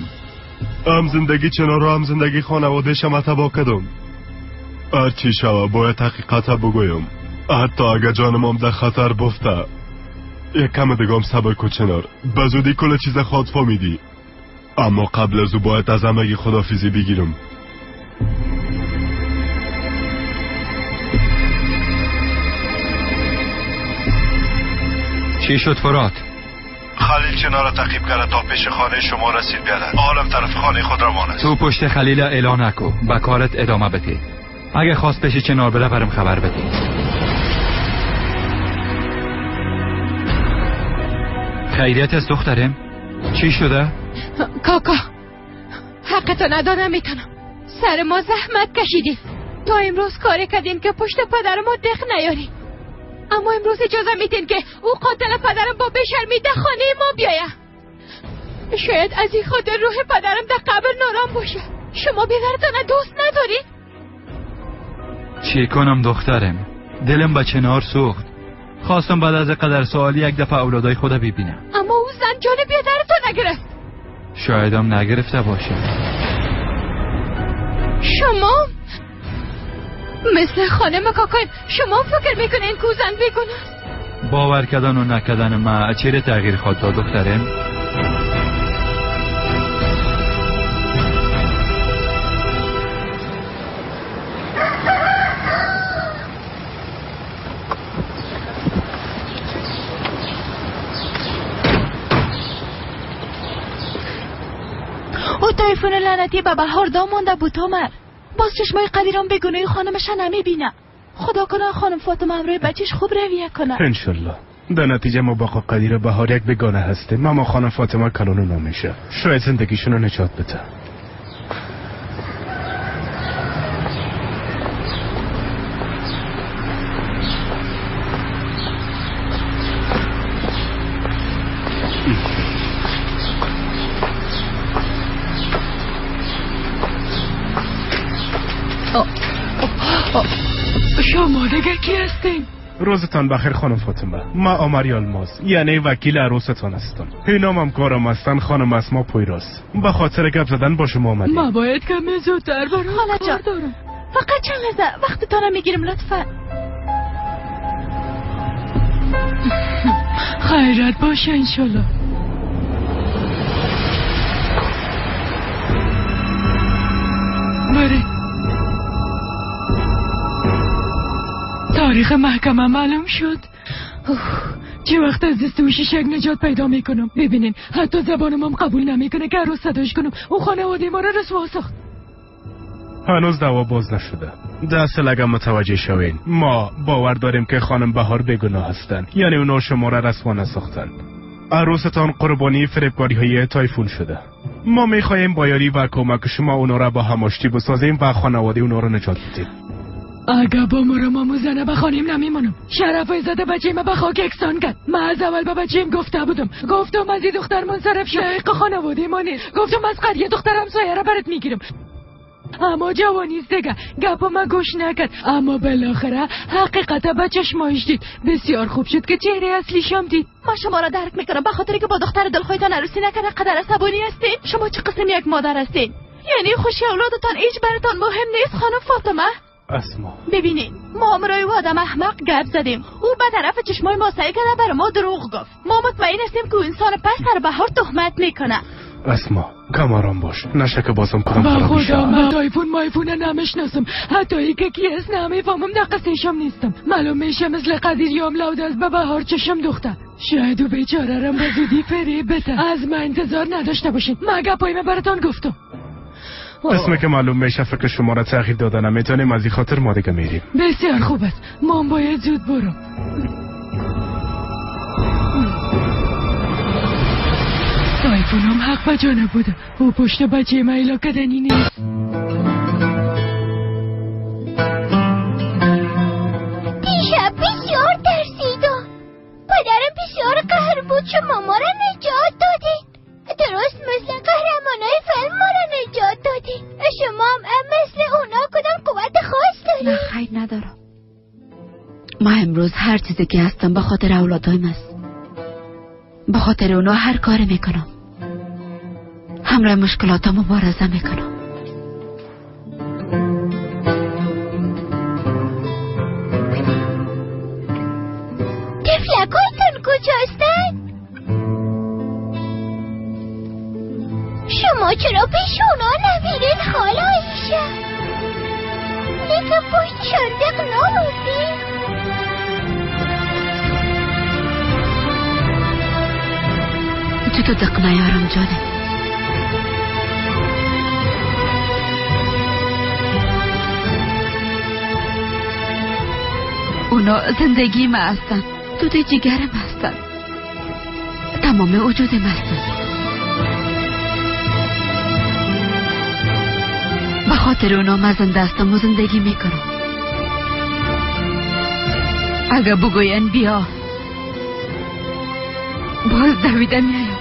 هم زندگی چنار و هم زندگی خانواده شما تباه کردم. هرچی شوه باید حقیقت بگویم، حتی اگه جانم هم در خطر بفته. یک کم دیگه هم صبر کن چنار، به زودی کل چیز خود فهمیدی. اما قبل از او باید از همگی خدافیزی بگیرم. چی شد فرات؟ خلیل چنار را تعقیب کرد تا پیش خانه شما رسید بیادر. عالم طرف خانه خود روان است. تو پشت خلیل اعلان نکو، به کارت ادامه بده. اگه خواست پیش چنار بره برم خبر بده. خیریت از دخترم؟ چی شده؟ کاکا حقتو ندادم میتونم. سر ما زحمت کشیدی تا امروز کاری کردین که پشت پدر ما دق نیاری، اما امروز اجازه میدین که او قاتل پدرم با بشرمی در خانه ما بیایه. شاید از این خاطر روح پدرم در قبر نارام باشه. شما بیدرتان دوست نداری؟ چی کنم دخترم؟ دلم به چنار سوخت. خواستم بعد از قدر سوالی یک دفعه اولادای خدا ببینم. اما او زن جان بیادرتو نگرفت. شایدم نگرفته باشه. شما مثل خانم کاکایم، شما فکر میکنین که زن بیگناه است؟ باور کردن و نکردن ما چرا تغییر خواد داد دخترم؟ او تایفون لعنتی به بهار دامانده بود عمر. باز چشمای قدیران به گناهی خانمش نمیبینه. خدا کنه خانم فاطمه همراه بچهش خوب رویه کنه. انشالله. در نتیجه ما با قدیر بهار یک بگانه هستیم، اما خانم فاطمه کلانو نمیشه. شاید زندگیشون رو نجات بده. شما دیگه کی هستین؟ روزتان بخیر خانم فاطمه. ما عمر یالماز، یعنی وکیل عروستان هستم. اینام هم کارم هستن خانم اسما پویراز. به خاطر گپ زدن با شما آمدیم. ما باید کمی زودتر برم. خاله جان فقط چند لحظه وقتتان میگیرم لطفا. خیرت باشه انشالله. بره تاریخ محکمه معلوم شد. چه وقت از دست او شیشک نجات پیدا میکنم. ببینین حتی زبانم هم قبول نمیکنه که عروس صداش کنم. او خانواده ما را رسوا ساخت. هنوز دعوا باز نشده. دست لگم متوجه شوین. ما باور داریم که خانم بهار بیگناه هستند، یعنی اونا شما را رسوا نساختن. عروستان قربانی فریبکاری های تایفون شده. ما میخواهیم با یاری و کمک شما اونا را با هم آشتی بسازیم و خانواده اونا را نجات بدیم. اگه با مرم زنه به خانیم نمیمانم. شرف و عزت بچه ما به خاک یکسان کرد. من از اول به بچه‌م گفته بودم، گفتم از این دختر منصرف شو، حق خانواده ما نیست. گفتم از قریه دخترم سایه را برات میگیرم. اما جوانیست دیگه، گپ ما گوش نکرد. اما بالاخره حقیقت به چشمایش دید. بسیار خوب شد که چهره اصلیشم دید. ما شما را درک میکنم، به خاطر که با دختر دلخواهتان عروسی نکرده قدر عصبانی هستین. شما چه قسم یک مادر هستین؟ یعنی خوشی اولادتان هیچ براتان مهم نیست خانم فاطمه؟ اسما ببینین، ما امرای او آدم احمق گپ زدیم. او به طرف چشمای ما سعی کرده برای ما دروغ گفت. ما مطمئن هستیم که انسان پس سر بهار تهمت میکنه. اسما کم آرام باش، نشه که بازم کدام خراب میشه. خدا من تایفون مایفون نمیشناسم، حتی ای که کی است نمیفهمم، در قصهشم نیستم. معلوم میشه مثل قدیر یام لود از به بهار چشم دوخته. شاید او بیچاره رم به زودی فریب بده. از من انتظار نداشته باشین. من گپای براتان گفتم. اسم که معلوم میشه فکر شما را تغییر دادن نمیتونیم، از این خاطر ما دیگه میریم. بسیار خوب است، ما باید زود برم. تایفونم حق به جانب بوده. او پشت بچه ما ایلا کدنی نیست. دیشب بسیار ترسیدم. پدرم بسیار قهر بود شما ما را نجات دادین. درست مثل قهرمانای فیلم ما را نجات دادین. شما هم مثل اونا کدام قوت خاص دارین؟ نه خیر ندارم. ما امروز هر چیزی که هستم به خاطر اولادایم است. به خاطر اونا هر کار میکنم. همراه مشکلاتم مبارزه میکنم. طفلکایتون کجاستن؟ شما چرا پیش اونا نمیرین خاله عایشه؟ لیکن پشتشان دق نبودی؟ چطور دق نیارم جانم؟ اونا زندگی ما هستن، دود جگرم هستن، تمام وجودم هستن. به خاطر اونا من زنده هستم و زندگی میکنم. اگه بگوین بیا باز دویده میایم.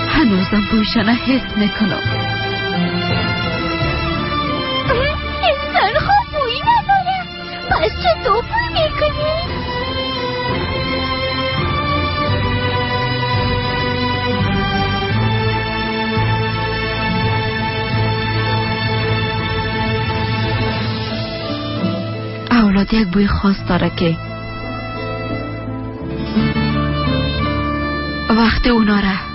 هنوزم بویشانه حس میکنم. انسان خوب بویی نداره، پس چطور بوی میکنی؟ اولاد یک بوی خاص داره که وقت اونا را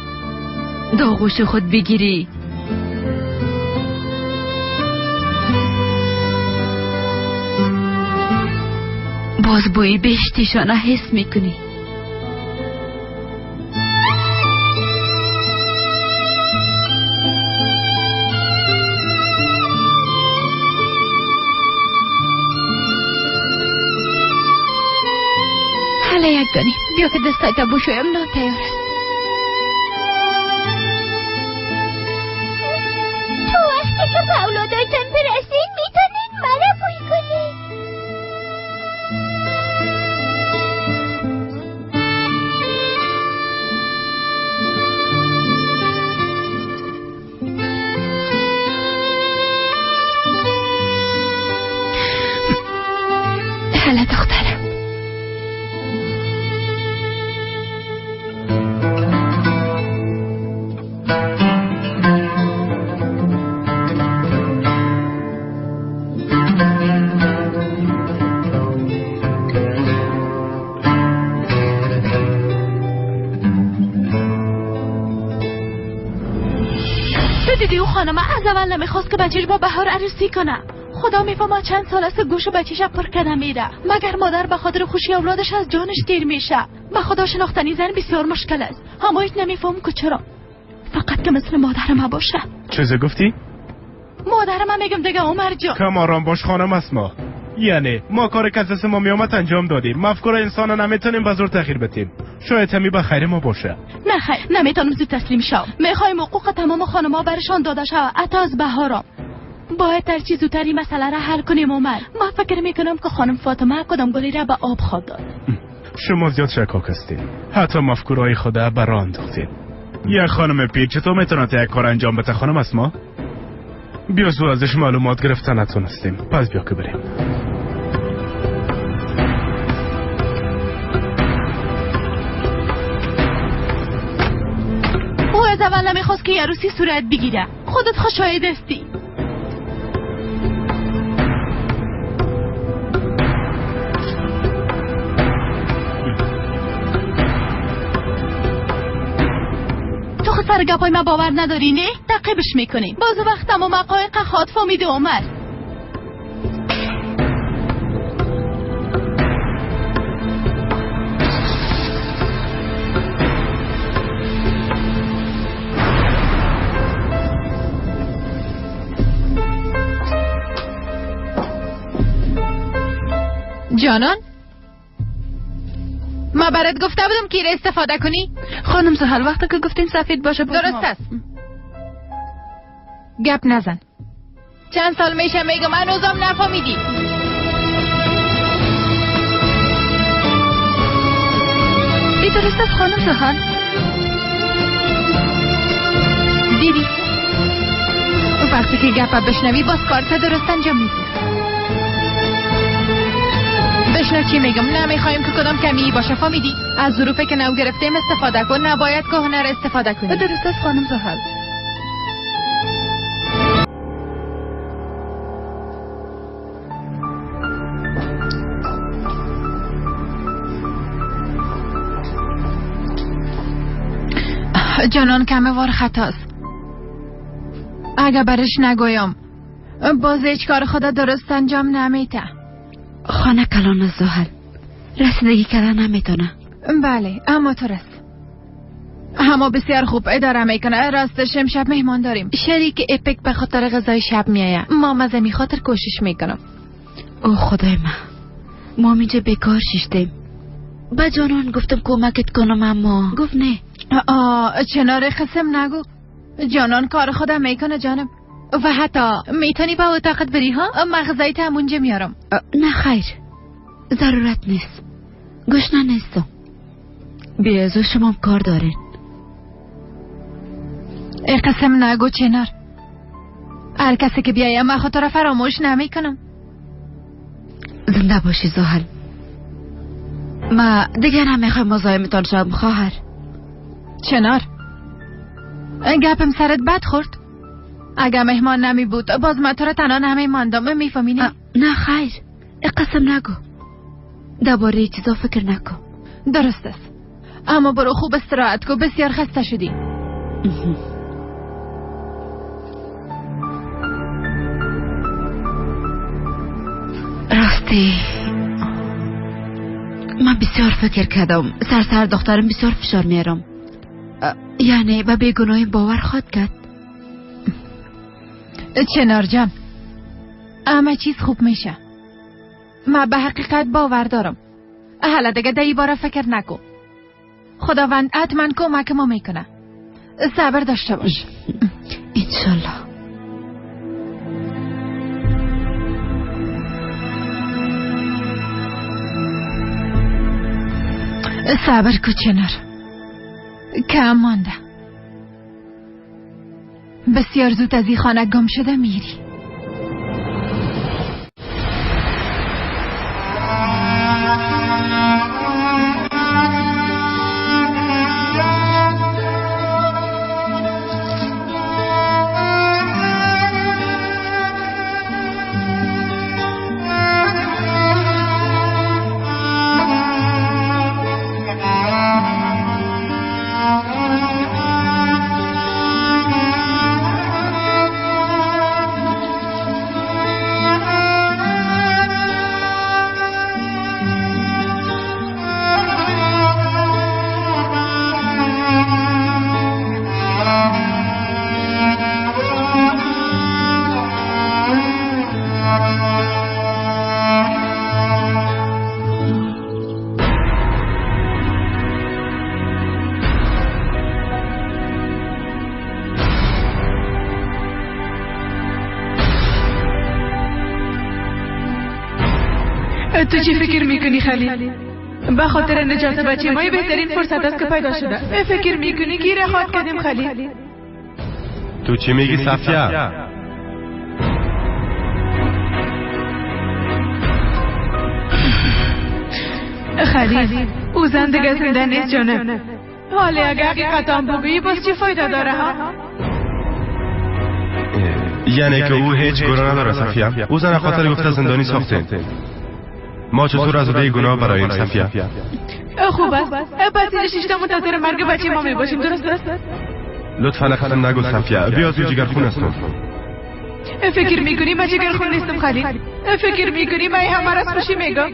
داغوش خود بگیری باز بوی بهشتیشانه حس میکنی. حالا یک دانی بیا که دستایت بشویم، نان تیار است. تو وقتی که به اولادایتان برسید میتونید مرا بوی کنید. دیدی او خانم از اول نمیخواست که بچهش با بهار عروسی کنه. خدا میفهمه چند سال است گوش بچه‌ش پر کده میره، مگر مادر به خاطر خوشی اولادش از جانش تیر میشه. به خدا شناختنی زن بسیار مشکل است، اما هیچ نمیفهم که چرا. فقط که مثل مادر ما باشه. چیزی گفتی؟ مادر ما میگم دیگه عمر جان. کم آرام باش خانم اسما. یعنی ما کار که از ما میامد انجام دادیم. مفکور انسان نمیتونیم به زور تغییر بدیم. شاید همی به خیر ما باشه. نه خیر، نمیتونم زود تسلیم شم. میخوایم حقوق تمام خانم‌ها برشان داده شود، حتی از بهارم. باید هر چی زودتر این مسئله را حل کنیم عمر. من فکر میکنم که خانم فاطمه کدام گلی را به آب خواد داد. شما زیاد شکاک هستین. حتی مفکورهای خود به راه انداختین. یک خانم پیر چطور میتونه یک کار انجام بده خانم اسما؟ بیا زود ازش معلومات گرفتن نتونستیم. پس بیا که بریم. او از اول نمیخواست که عروسی صورت بگیره. خودت خوش شاهد هستی. تو خود سر گپای من باور نداری نه؟ تعقیبش میکنی. باز وقتم و مقایق خود فهمیده عمر. جانان، ما برات گفته بودم که استفاده کنی. خانم زحل وقتی که گفتین سفید باشه درست است. گپ نزن. چند سال میشه میگم هنوزم نفهمیدی. ای درست است خانم زحل. دیدی وقتی که گپ بشنوی باز کارت درست انجام میدی. بشنو چی میگم. نمیخوایم که کدام کمی باشه فهمیدی؟ از ظروفی که نو گرفتیم استفاده کن، نباید که هنر استفاده کنی. درست است خانم زحل. جانان کمه وار خطاست. اگه برش نگویم باز هیچ کار خدا درست انجام نمیده. خانه کلان از زحل رسیدگی کردن نمیتونه. بله اما تو رست. اما بسیار خوب اداره میکنه. راستش امشب مهمان داریم. شریک اپک به خاطر غذای شب میآید. ما از این خاطر کوشش میکنم. او خدای من، ما اینجا بیکار شیشتیم. به جانان گفتم کمکت کنم اما گفت نه. چنار قسم نگو. جانان کار خودم میکنه جانم. و حتی میتونی با اتاقت بری ها؟ مغزای تا همونجا میارم. نه خیر، ضرورت نیست. گشنه نیستم. بیازو شما کار دارین. ای قسم نگو چنار. هر کسی که بیایم من خود را فراموش نمیکنم. زنده باشی زحل. ما دیگه نمیخوایم مزاحمتان شم خواهر. چنار گپم سرت بد خورد. اگه مهمان نمی بود باز من تو را تنها نمی ماندم. میفهمی؟ نه خیر، قسم نگو. درباره چیزا فکر نکن. درست است اما برو خوب استراحت کن، بسیار خسته شدی. راستی من بسیار فکر کردم. سر دخترم بسیار فشار میارم. یعنی به بیگناهی باور خواد کرد. چنار جان همه چیز خوب میشه. من به حقیقت باور دارم. حالا دیگه در این باره فکر نکن. خداوند حتما کمک ما میکنه. صبر داشته باش. انشالله. صبر کو چنار، کم مانده. بسیار زود از این خانه گم شده میری. تو چی فکر میکنی خلیل؟ به خاطر نجات بچه ما بهترین فرصت است که پیدا شده. فکر میکنی گیره خواد کردیم خلیل؟ تو چی میگی صفیه؟ خلیل او زن دیگه زنده نیست جانم. حالا اگه حقیقت هم بگویی باز چی فایده داره ها؟ یعنی که او هیچ گناه نداره صفیه. او زن خاطر گفته زندانی ساختین. ما چطور از عهده گناه برایم صفیه؟ خوب است. پس این شیشتا منتظر مرگ بچه ما میباشیم، درست است؟ لطفا قسم نگو صفیه. بیا تو جگرخون هستم. فکر میکنی من جگرخون نیستم خلیل؟ فکر میکنی من همه را از خوشی میگم؟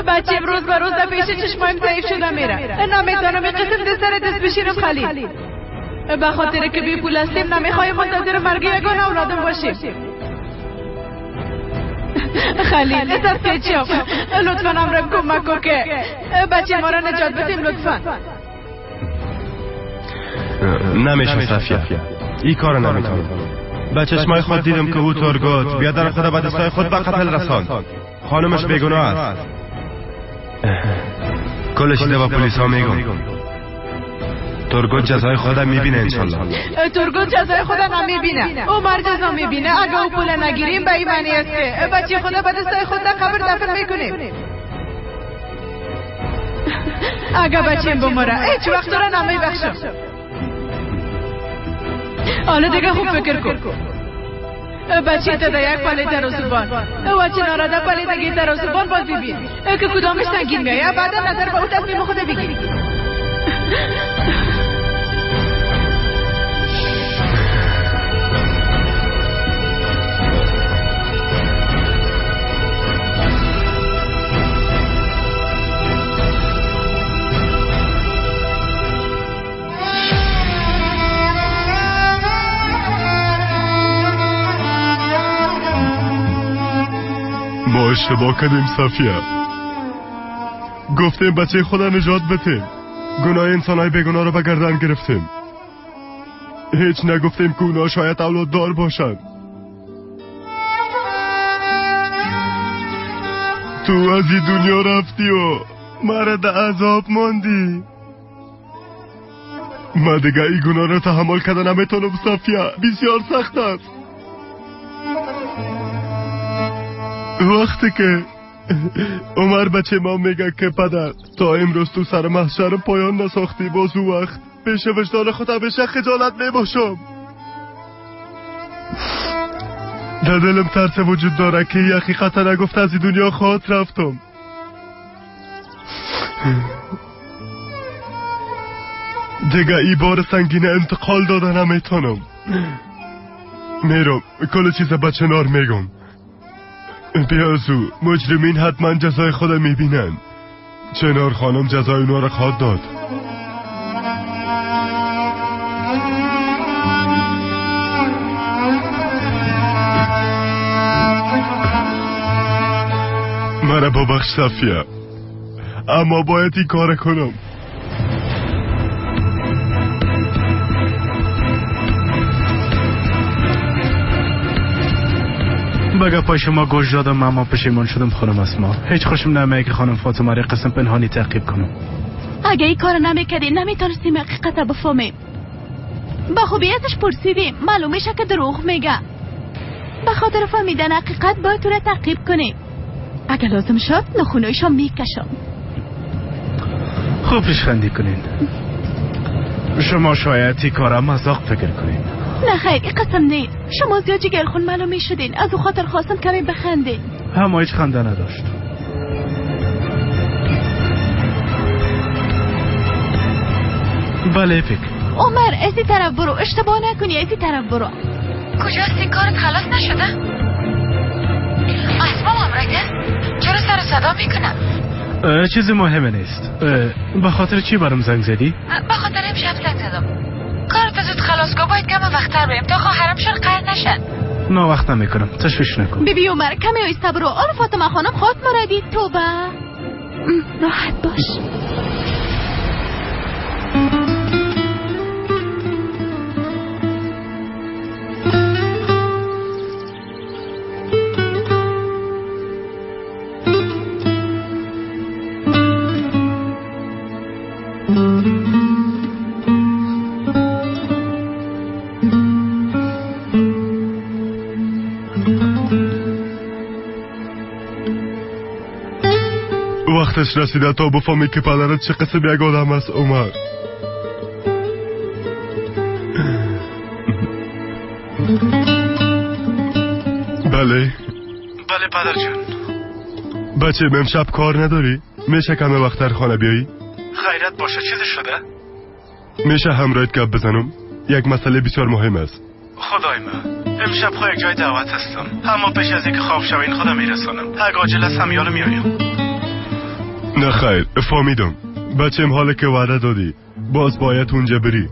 بچه روز به روز در پیش چشمایم ضعیف شده میره. نمیتونم این قسم دست سر دست بشینم خلیل. به خاطر که بی پول هستیم نمیخوایم منتظر مرگ یگان اولادم باشیم. خلیل سرپیچم، لطفا امرم کمک کن که بچه ما را نجات بدیم لطفا. نمیشه صفیه، این کار نمیتونم. به چشمای خود دیدم که او ترگوت بیادر خود به دستای خود به قتل رساند. خانمش بیگناه است. کلش به پلیس ها میگم. ترگوت جزای خود میبینه انشالله. ترگوت جزای خود نمیبینه، او مر جزا میبینه. اگه او پول نگیریم به این معنی است که بچه خود به دستای خود در قبر دفن میکنیم. اگه بچیم بمره هیچ وقت را نمیبخشم. حالا دیگه خوب فکر کن. بچه تا در یک پلی ترازوبان و چنارا در پلی دیگه ترازوبان باز ببین که کدامش سنگین میآید. بعدا نظر به او تصمیم خود بگیری. ما اشتباه کردیم صفیه. گفتیم بچه خدا نجات بدیم، گناه انسانهای بیگناه رو به گردن گرفتیم. هیچ نگفتیم که اونا شاید اولاد دار باشن. تو از این دنیا رفتی و مرا در عذاب ماندی. ما دیگه این گناه رو تحمل کردن نمیتونم صفیه، بسیار سخت است. وقتی که عمر بچه ما میگه که پدر تا امروز تو سر محشر پایان نساختی، باز او وقت پیش وجدان خود همیشه خجالت میباشم. در دلم ترس وجود داره که حقیقت نگفت از این دنیا خواهد رفتم. دیگه ای بار سنگین انتقال داده نمیتونم. میرم کل چیز به چنار میگم. بیازو مجرمین حتما جزای خود میبینن. چنار خانم جزای اونا را خواهد داد. مرا ببخش صفیه، اما باید این کار کنم. به گپای شما گوش دادم اما پشیمان شدم خانم اسما. هیچ خوشم نمیاد که خانم فاطمه را قسم پنهانی تعقیب کنم. اگه این کار نمیکردی نمیتونستیم حقیقت بفهمیم. با خوبی ازش پرسیدیم، معلوم میشه که دروغ میگه. به خاطر فهمیدن حقیقت باید تو را تعقیب کنیم. اگه لازم شد نخونایشو میکشم. خوب پیشخندی کنین. شما شاید این کارا مذاق فکر کنین. نه خیر این قسم نیست. شما زیاد جگرخون معلوم میشدین، از او خاطر خواستم کمی بخندین. هم هیچ خنده نداشت. بله فکر. عمر از این طرف برو، اشتباه نکنی، از این طرف برو. کجاست این کارت خلاص نشده؟ اسمام امرایت است؟ چرا سر صدا میکنم؟ چیز مهم نیست. به خاطر چی برام زنگ زدی؟ به خاطر امشب زنگ زدم. کارت زود خلاص کن، باید کم وقت‌تر بریم تا خواهرمشون قهر نشن. نه وقت نمیکنم، تشویش نکن. بیبی عمر کمی آیسته برو. آن فاطمه خانم خود مرا دید. توبه راحت باش. وقتش رسیده تا بفهمی که پدرت چه قسم یک آدم است عمر. بله بله پدر جان. بچه امشب کار نداری؟ میشه کم وقت در خانه بیایی؟ خیرت باشه، چیزی شده؟ میشه همراهت گپ بزنم؟ یک مسئله بسیار مهم است. خدای من امشب خو یک جای دعوت هستم، اما پیش از اینکه خواب شوین خودم میرسانم. اگه عاجل است همیانو میایم. نه خیر، فهمیدم بچم، حالا که وعده دادی باز باید اونجا بری.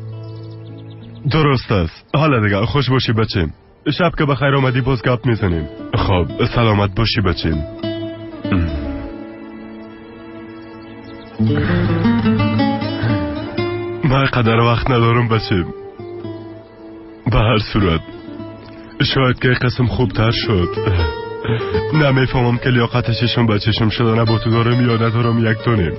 درست است. حالا دیگه خوش باشی بچم، شب که بخیر آمدی باز گپ میزنیم. خب سلامت باشی بچم. من قدر وقت ندارم بچم. به هر صورت شاید که قسم خوبتر شد. نمیفهمم که لیاقت چشم به چشم شدن با تو دارم یا ندارم. یک تونیم.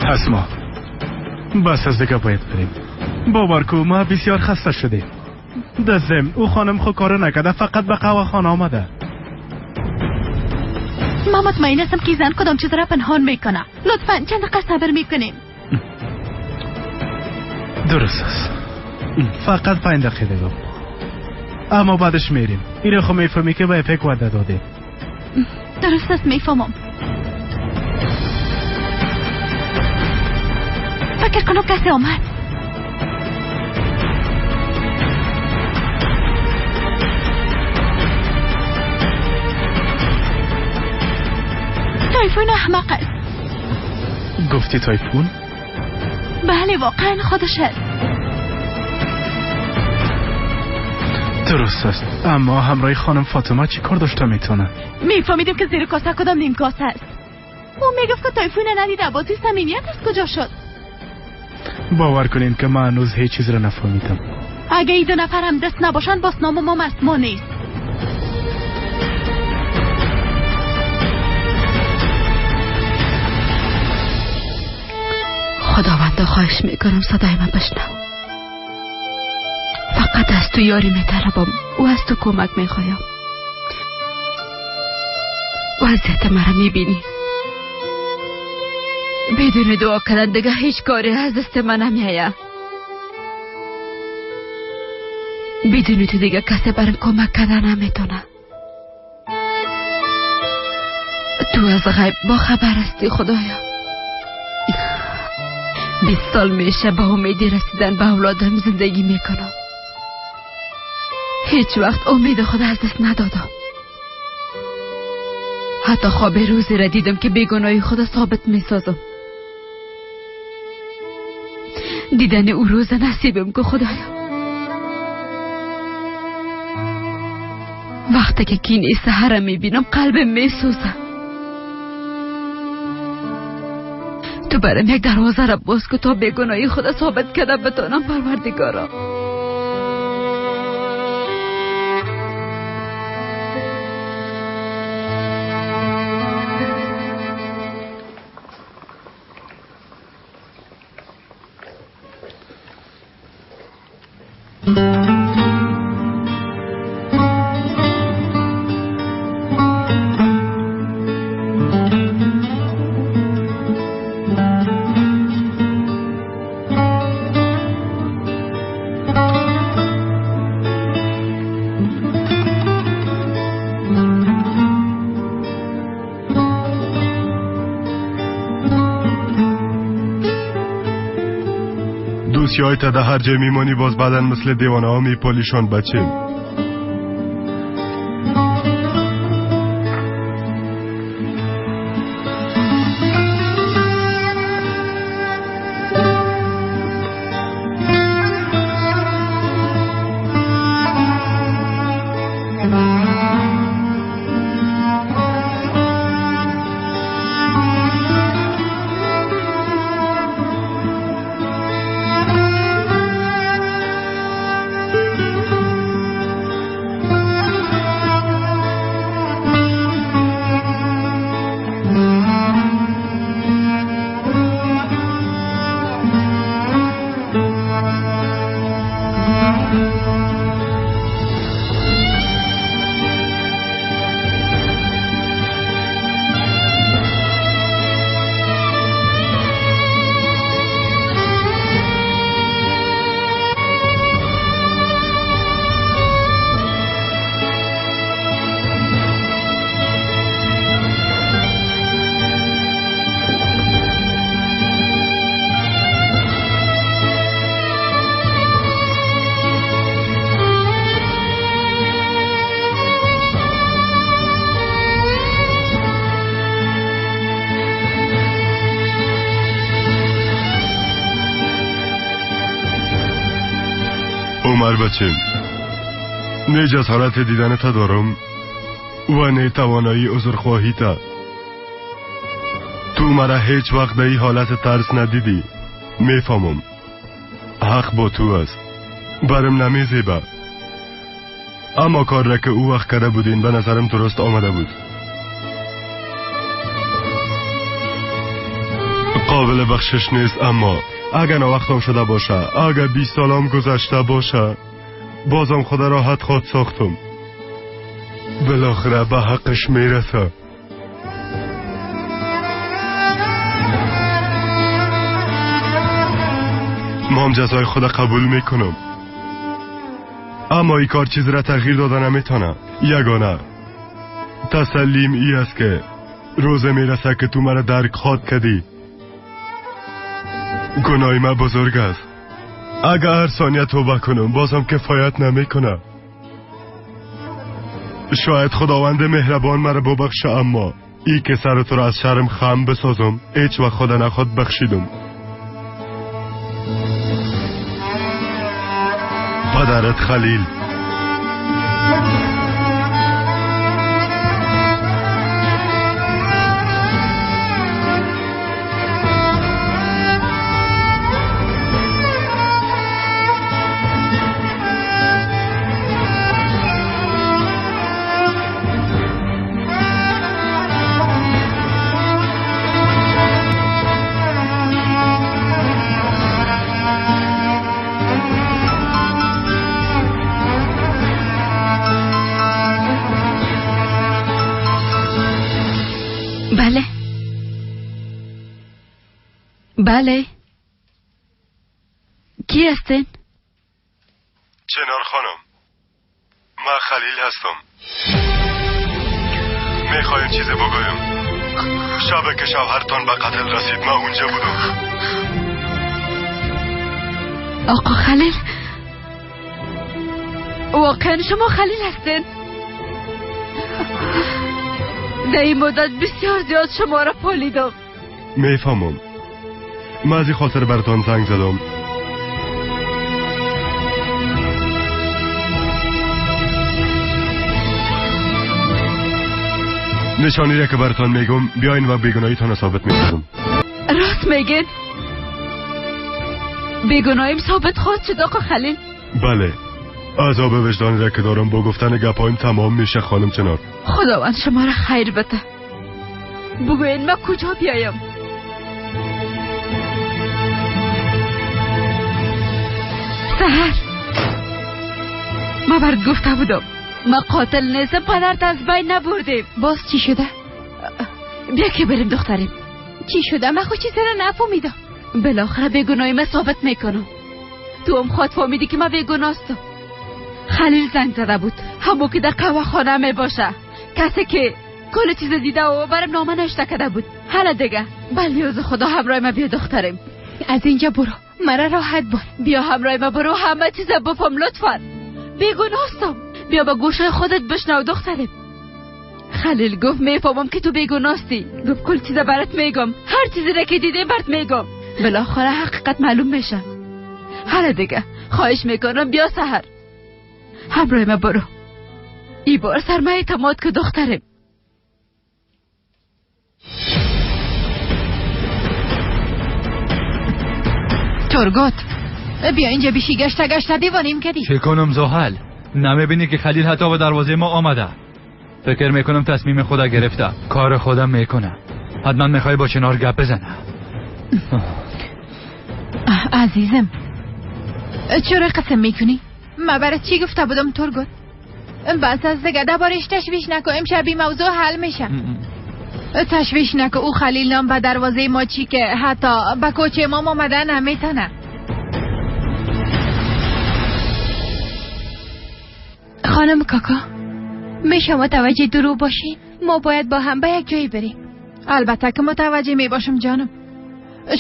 اسما بس از دیگه باید بریم. باور کو ما بسیار خسته شدیم. در ضمن او خانم خو کار نکرده، فقط به قهوه خانه آمده. ما مطمئن هستم که زن کدام چیز را پنهان میکنه. لطفا چند دقیقه صبر میکنیم. درست است، فقط 5 دقیقه دیگه، اما بعدش میریم. اینو خو میفهمی که به اپک وعده دادیم. درست است میفهمم. فکر کنم کسی آمد. تایفون احمق است. گفتی تایفون؟ بله واقعا خودش است. درست است، اما همراه خانم فاطمه چی کار داشته میتونه؟ میفهمیدیم که زیر کاسه کدام نیم کاسه است. او میگفت که تایفون ندیده، بازی صمیمیت از کجا شد؟ باور کنین که من هنوز هیچ چیز را نفهمیدم. اگه این دو نفر هم دست نباشن باز نام ما مسما نیست. خداوندا خواهش میکنم صدای من بشنو. فقط از تو یاری میطلبم و از تو کمک میخوایم. وضعیت مرا میبینی. بدون دعا کردن دیگه هیچ کاری از دست من نمیآید. بدون تو دیگه کسی برام کمک کردن نمیتونه. تو از غیب با خبر هستی خدایا. 20 سال میشه به امیدی رسیدن به اولادم زندگی میکنم. هیچ وقت امید خود از دست ندادم. حتی خواب روزی را دیدم که بیگناهی خود ثابت میسازم. دیدن او روز نصیبم که خدایا. وقتی که کینه سحر میبینم قلبم میسوزه. تو برام یک دروازه را باز کن تا بیگناهی خود ثابت کرده بتانم پروردگارا. دوستی تا در هر جای میمانی باز بعدا مثل دیوانه ها میپالیشان بچه. خواهر بچیم، نه جسارت دیدن تا دارم و نه توانایی عذرخواهی تا. تو مرا هیچ وقت در این حالت ترس ندیدی. میفهمم حق با تو است، برم نمیزیبه، اما کار را که او وقت کرده بودین به نظرم درست آمده بود. قابل بخشش نیست، اما اگر وقتم شده باشه، اگر 20 سالم گذشته باشه، بازم خدا راحت خود ساختم. بالاخره به حقش میرسه. ما هم جزای خود قبول میکنم، اما این کار چیز را تغییر داده نمیتونه. یگانه تسلیم ای است که روز میرسه که تو مرا درک خواد کردی. گناه من بزرگ است. اگر هر ثانیه توبه کنم بازم کفایت نمیکنه. شاید خداوند مهربان مرا ببخشه، اما ای که سر تو را از شرم خم بسازم هیچ وقت خدا نخواد بخشیدم. پدرت خلیل. بله بله، کی هستین؟ چنار خانم، من خلیل هستم. میخوایم چیزی بگویم. شب که شوهرتان به قتل رسید من اونجا بودم. آقا خلیل، واقعا شما خلیل هستین؟ در این مدت بسیار زیاد شما را پالیدم. میفهمم. من از این خاطر براتان زنگ زدم. نشانی را که براتان میگم بیاین و بیگناهیتان ثابت میکنم. راست میگین؟ بیگناهیم ثابت خواهد شد آقا خلیل؟ بله، عذاب وجدانی را که دارم با گفتن گپایم تمام میشه خانم چنار. خداوند شما را خیر بده. بگوین من کجا بیایم؟ سحر، من برات گفته بودم ما قاتل نیستم، پدرت از بین نبردیم. باز چی شده؟ بیا که بریم دختریم. چی شده؟ من خود چیزی را نفهمیدم. بالاخره بیگناهی من ثابت میکنم. تو هم خود فهمیدی که من بیگناستم. خلیل زنگ زده بود، همون که در قهوه خانه می باشه، کسی که کل چیز دیده و برم نامه نوشته کرده بود. حالا دیگه بلیاز خدا همراه ما بیا دختریم. از اینجا برو، مرا راحت بر. بیا همراه ما برو، همه چیز بفهم لطفا. بیگناستم، بیا با گوشای خودت بشنو دختریم. خلیل گفت میفهمم که تو بیگناستی. گفت کل چیز برات میگم، هر چیزی را که دیدی برات میگم. بالاخره حقیقت معلوم میشه. حالا دیگه خواهش میکنم بیا سحر همراه ما برو. ای بار سر من اعتماد که دخترم. تورگوت بیا اینجا، بیشی گشته گشته دیوانیم کردی. چه کنم زحل؟ نمیبینی که خلیل حتی به دروازه ما آمده؟ فکر میکنم تصمیم خدا گرفته، کار خودم میکنم. حتما میخوای با چنار گپ بزنه. عزیزم چرا قسم میکنی؟ من برات چی گفته بودم تورگوت؟ بس از دیگه دربارش تشویش نکن، امشب این موضوع حل میشه. تشویش نکن، او خلیل نام به دروازه ما چی که حتی به کوچه ما آمده نمیتونه. خانم کاکا، میشه متوجه درو باشین؟ ما باید با هم به یک جایی بریم. البته که متوجه میباشم جانم.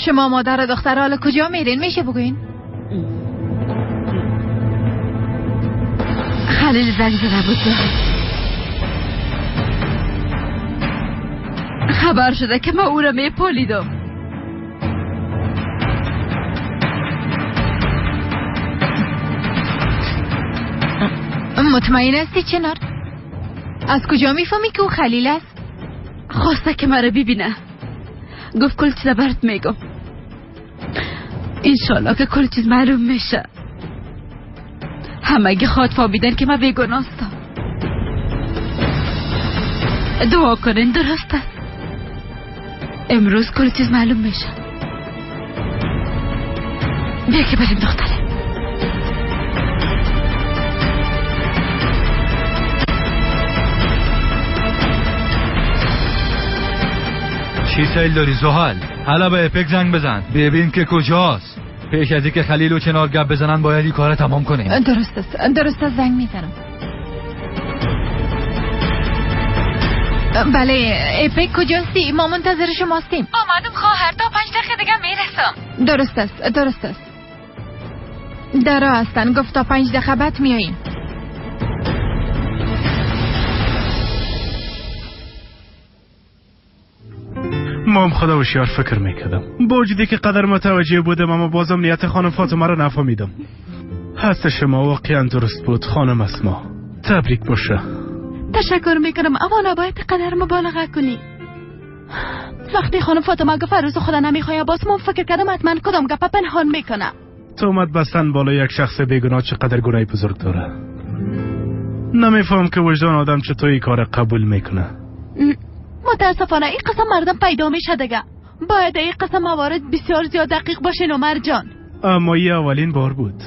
شما مادر و دختر حالا کجا میرین؟ میشه بگوین؟ خلیل زنگ زده بود، خبر شده که من او را میپالیدم. مطمئن هستی چنار؟ از کجا میفهمی که او خلیل است؟ خواسته که مرا ببینه. گفت کل چیز برات میگم. انشالله که کل چیز معلوم میشه. همگی خواد فهمیدن که من بیگناه هستم. دعا کنین درست است. امروز کل چیز معلوم میشه. بیا که بریم دختره. چی سیل داری زحل؟ حالا به اپک زنگ بزن ببین که کجاست. پیش از اینکه خلیل و چنار گپ بزنن باید این کار تمام کنیم. درست است، درست است، زنگ میزنم. بله اپک کجاستی؟ ما منتظر شما هستیم. آمدم خواهر، تا 5 دقیقه دیگه میرسم. درست است، درست است. در راه هستن، گفت تا 5 دقیقه بعد میاییم. ما هم خدا هوشیار فکر میکردم. با وجودی که قدر متوجه بودم اما بازم نیت خانم فاطمه را نفهمیدم. هست شما واقعا درست بود خانم اسما. تبریک باشه. تشکر میکنم اما نباید قدر مبالغه کنی. وقتی خانم فاطمه گفت عروس خدا نمیخواه، باز من فکر کردم حتما کدام گپ پنهان میکنه. تهمت بستن بالای یک شخص بیگناه چقدر گناه بزرگ داره. نمیفهم که وجدان آدم چطور این کار قبول میکنه. متاسفانه این قسم مردم پیدا میشه دیگه. باید این قسم موارد بسیار زیاد دقیق باشین عمر جان. اما این اولین بار بود.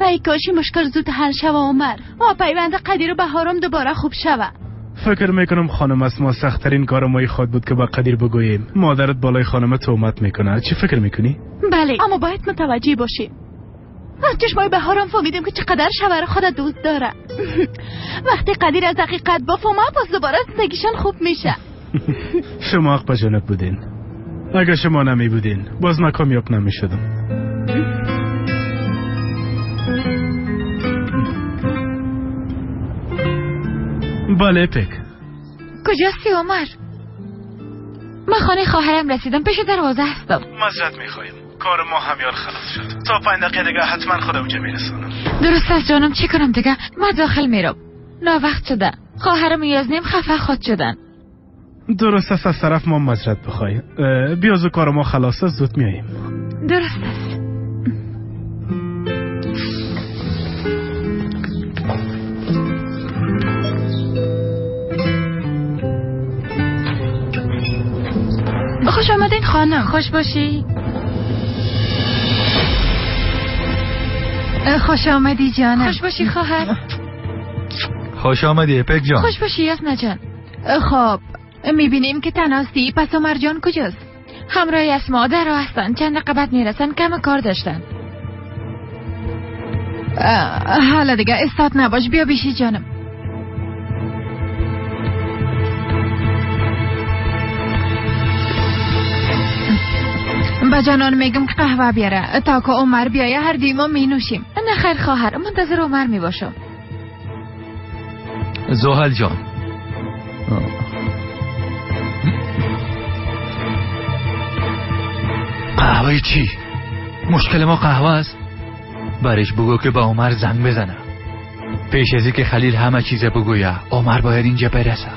ای کاشی مشکل زود حل شوه عمر و پیوند قدیر و بهارم دوباره خوب شوه. فکر میکنم خانم اسما سخت‌ترین کار مای خود بود که با قدیر بگوییم مادرت بالای خانم تهمت میکنه. چی فکر میکنی؟ بله اما باید متوجه باشیم. از چشمای بهارم فهمیدیم که چقدر شوهر خود دوست داره. وقتی قدیر از حقیقت بفهمه باز دوباره زندگیشان خوب میشه. شما حق به جانب بودین. اگه شما نمی بودین باز من کامیاب نمی شدم. بله پک. کجاستی عمر؟ من خانه خواهرم رسیدم، پیش دروازه هستم. معذرت میخوایم، کار ما همیار خلاص شد. تا 5 دقیقه دیگه حتما خودم اونجا میرسانم. درست است جانم، چی کنم دیگه؟ من داخل میرم. ناوقت شده. خواهرم یازنیم خفه خود شدن. درست است، از طرف ما معذرت بخوای. بیا زود کار ما خلاص است، زود میاییم. درست است. خوش آمدین خانم. خوش باشی. خوش آمدی جانم. خوش باشی خواهر. خوش آمدی اپک جان. خوش باشی یاسنا جان. خب میبینیم که تناستی. پس عمر جان کجاست؟ همراه اسما در راه هستن، چند دقیقه بعد میرسن، کم کار داشتن. حالا دیگه استاد نباش، بیا بیشی جانم. با جانان میگم که قهوه بیاره تا که عمر بیایه هر دوی ما می نوشیم. نه خیر خواهر، منتظر عمر می باشم. زحل جان قهوه چی؟ مشکل ما قهوه است؟ برش بگو که با عمر زنگ بزنه. پیش از که خلیل همه چیز بگویه عمر باید اینجا برسه.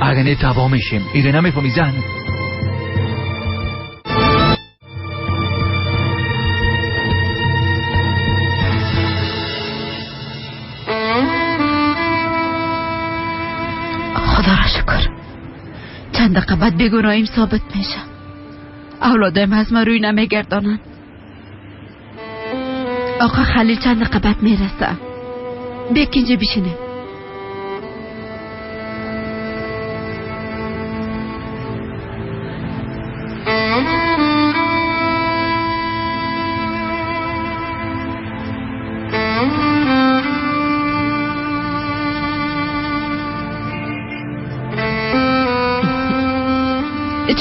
اگه نه تباه میشیم. ایده نمیفهمی زن. خدا را شکر چند دقیقه بعد بیگناهیم ثابت میشه. اولادایم از ما روی نمیگردانن. آقا خلیل چند دقیقه بعد میرسه. بیا که اینجا بشینیم.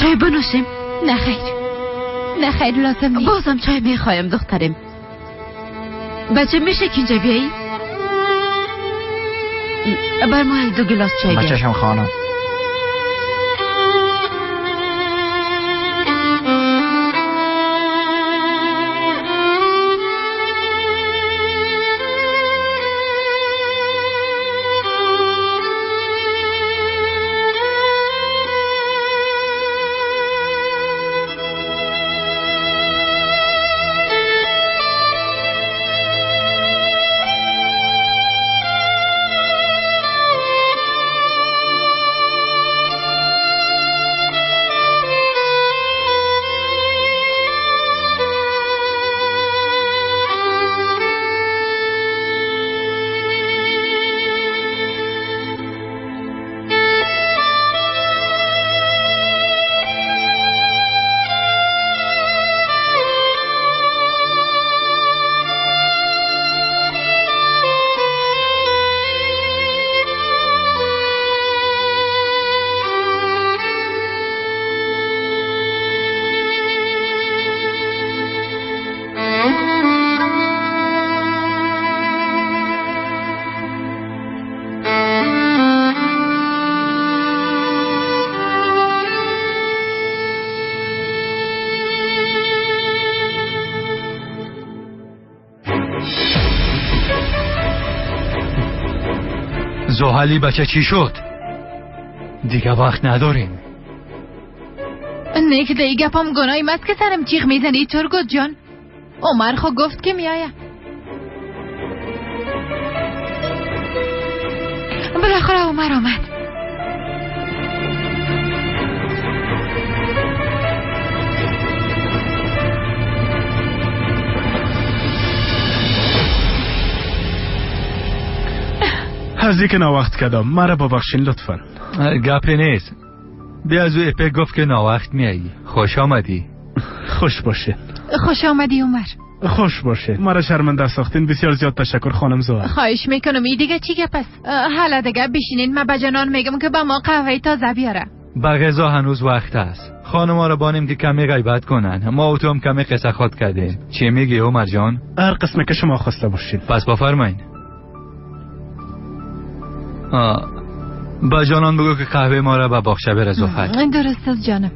چای بنوشیم؟ نه خیر، نه خیر لازم نیست. بازم چای میخوایم دخترم. بچه میشه که اینجا بیایی؟ بر ما 2 گلاس چای بیار. بچه‌شم خانم. زحلی بچه چی شد؟ دیگه وقت نداریم. نه که دیگه گپم گناهی مست که سرم چیخ میزنی ترگوت جان. عمر خو گفت که میآید. بالاخره عمر آمد. از اینکه ناوقت کردم مرا ببخشین لطفا. گپی نیست. بیا از او اپه گفت که ناوقت میایی. خوش آمدی. خوش باشه. خوش آمدی عمر. خوش باشه. مرا شرمنده ساختین. بسیار زیاد تشکر خانم زوهر. خواهش میکنم. ای دیگه چی گپ است؟ حالا دیگه بشینین من به جنان میگم که با ما قهوه تازه بیاره. به غذا هنوز وقت است. خانم‌ها را بانیم که کمی غیبت کنن. ما و تو هم کمی قصه خود کردیم. چی میگی عمر جان؟ هر قسمه که شما خواسته باشین. پس بفرمایین. با جانان بگو که قهوه ما را به باغچه بره زحل. درست است جانم.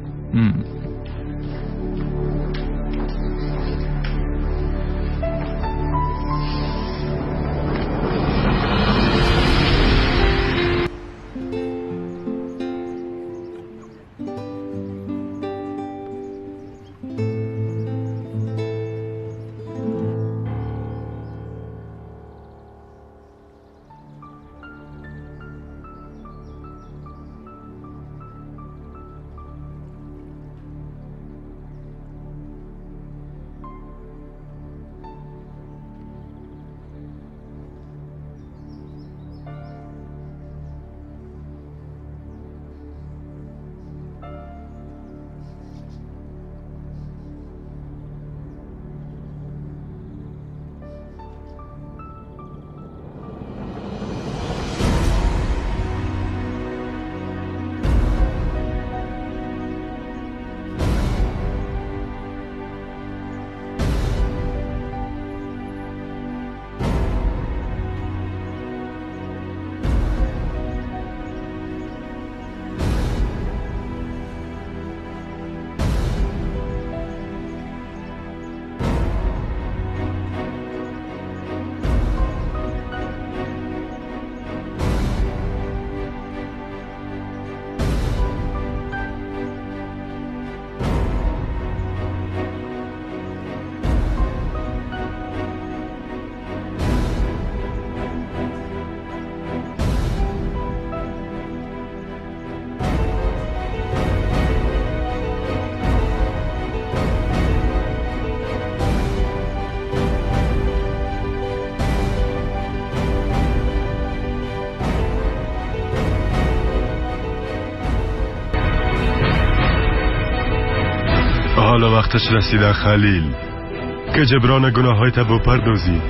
حالا وقتش رسیده خلیل که جبران گناه‌های تو بپردازی.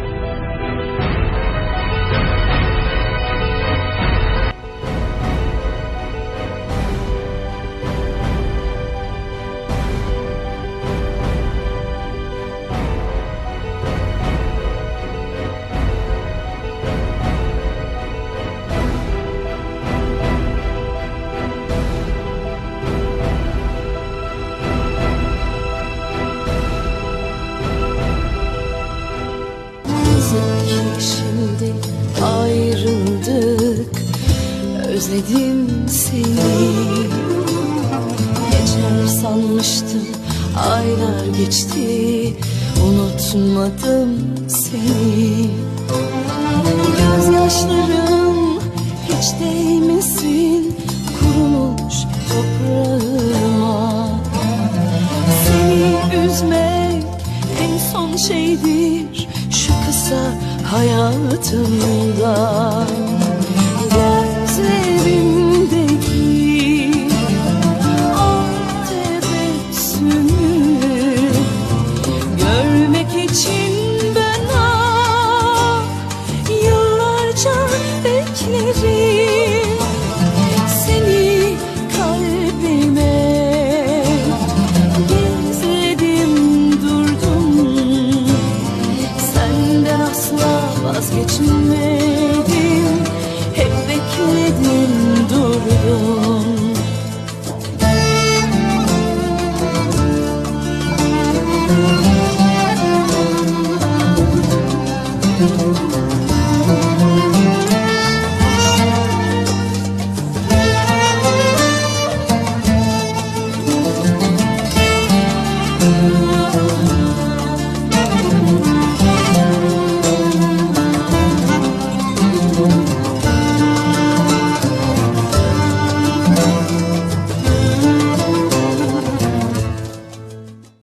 Ayrıldık, özledim seni. Geçer sanmıştım, aylar geçti, unutmadım seni. Gözyaşlarım hiç değmesin kurumuş toprağıma. Seni üzmek en son şeydir şu kısa hayatımda.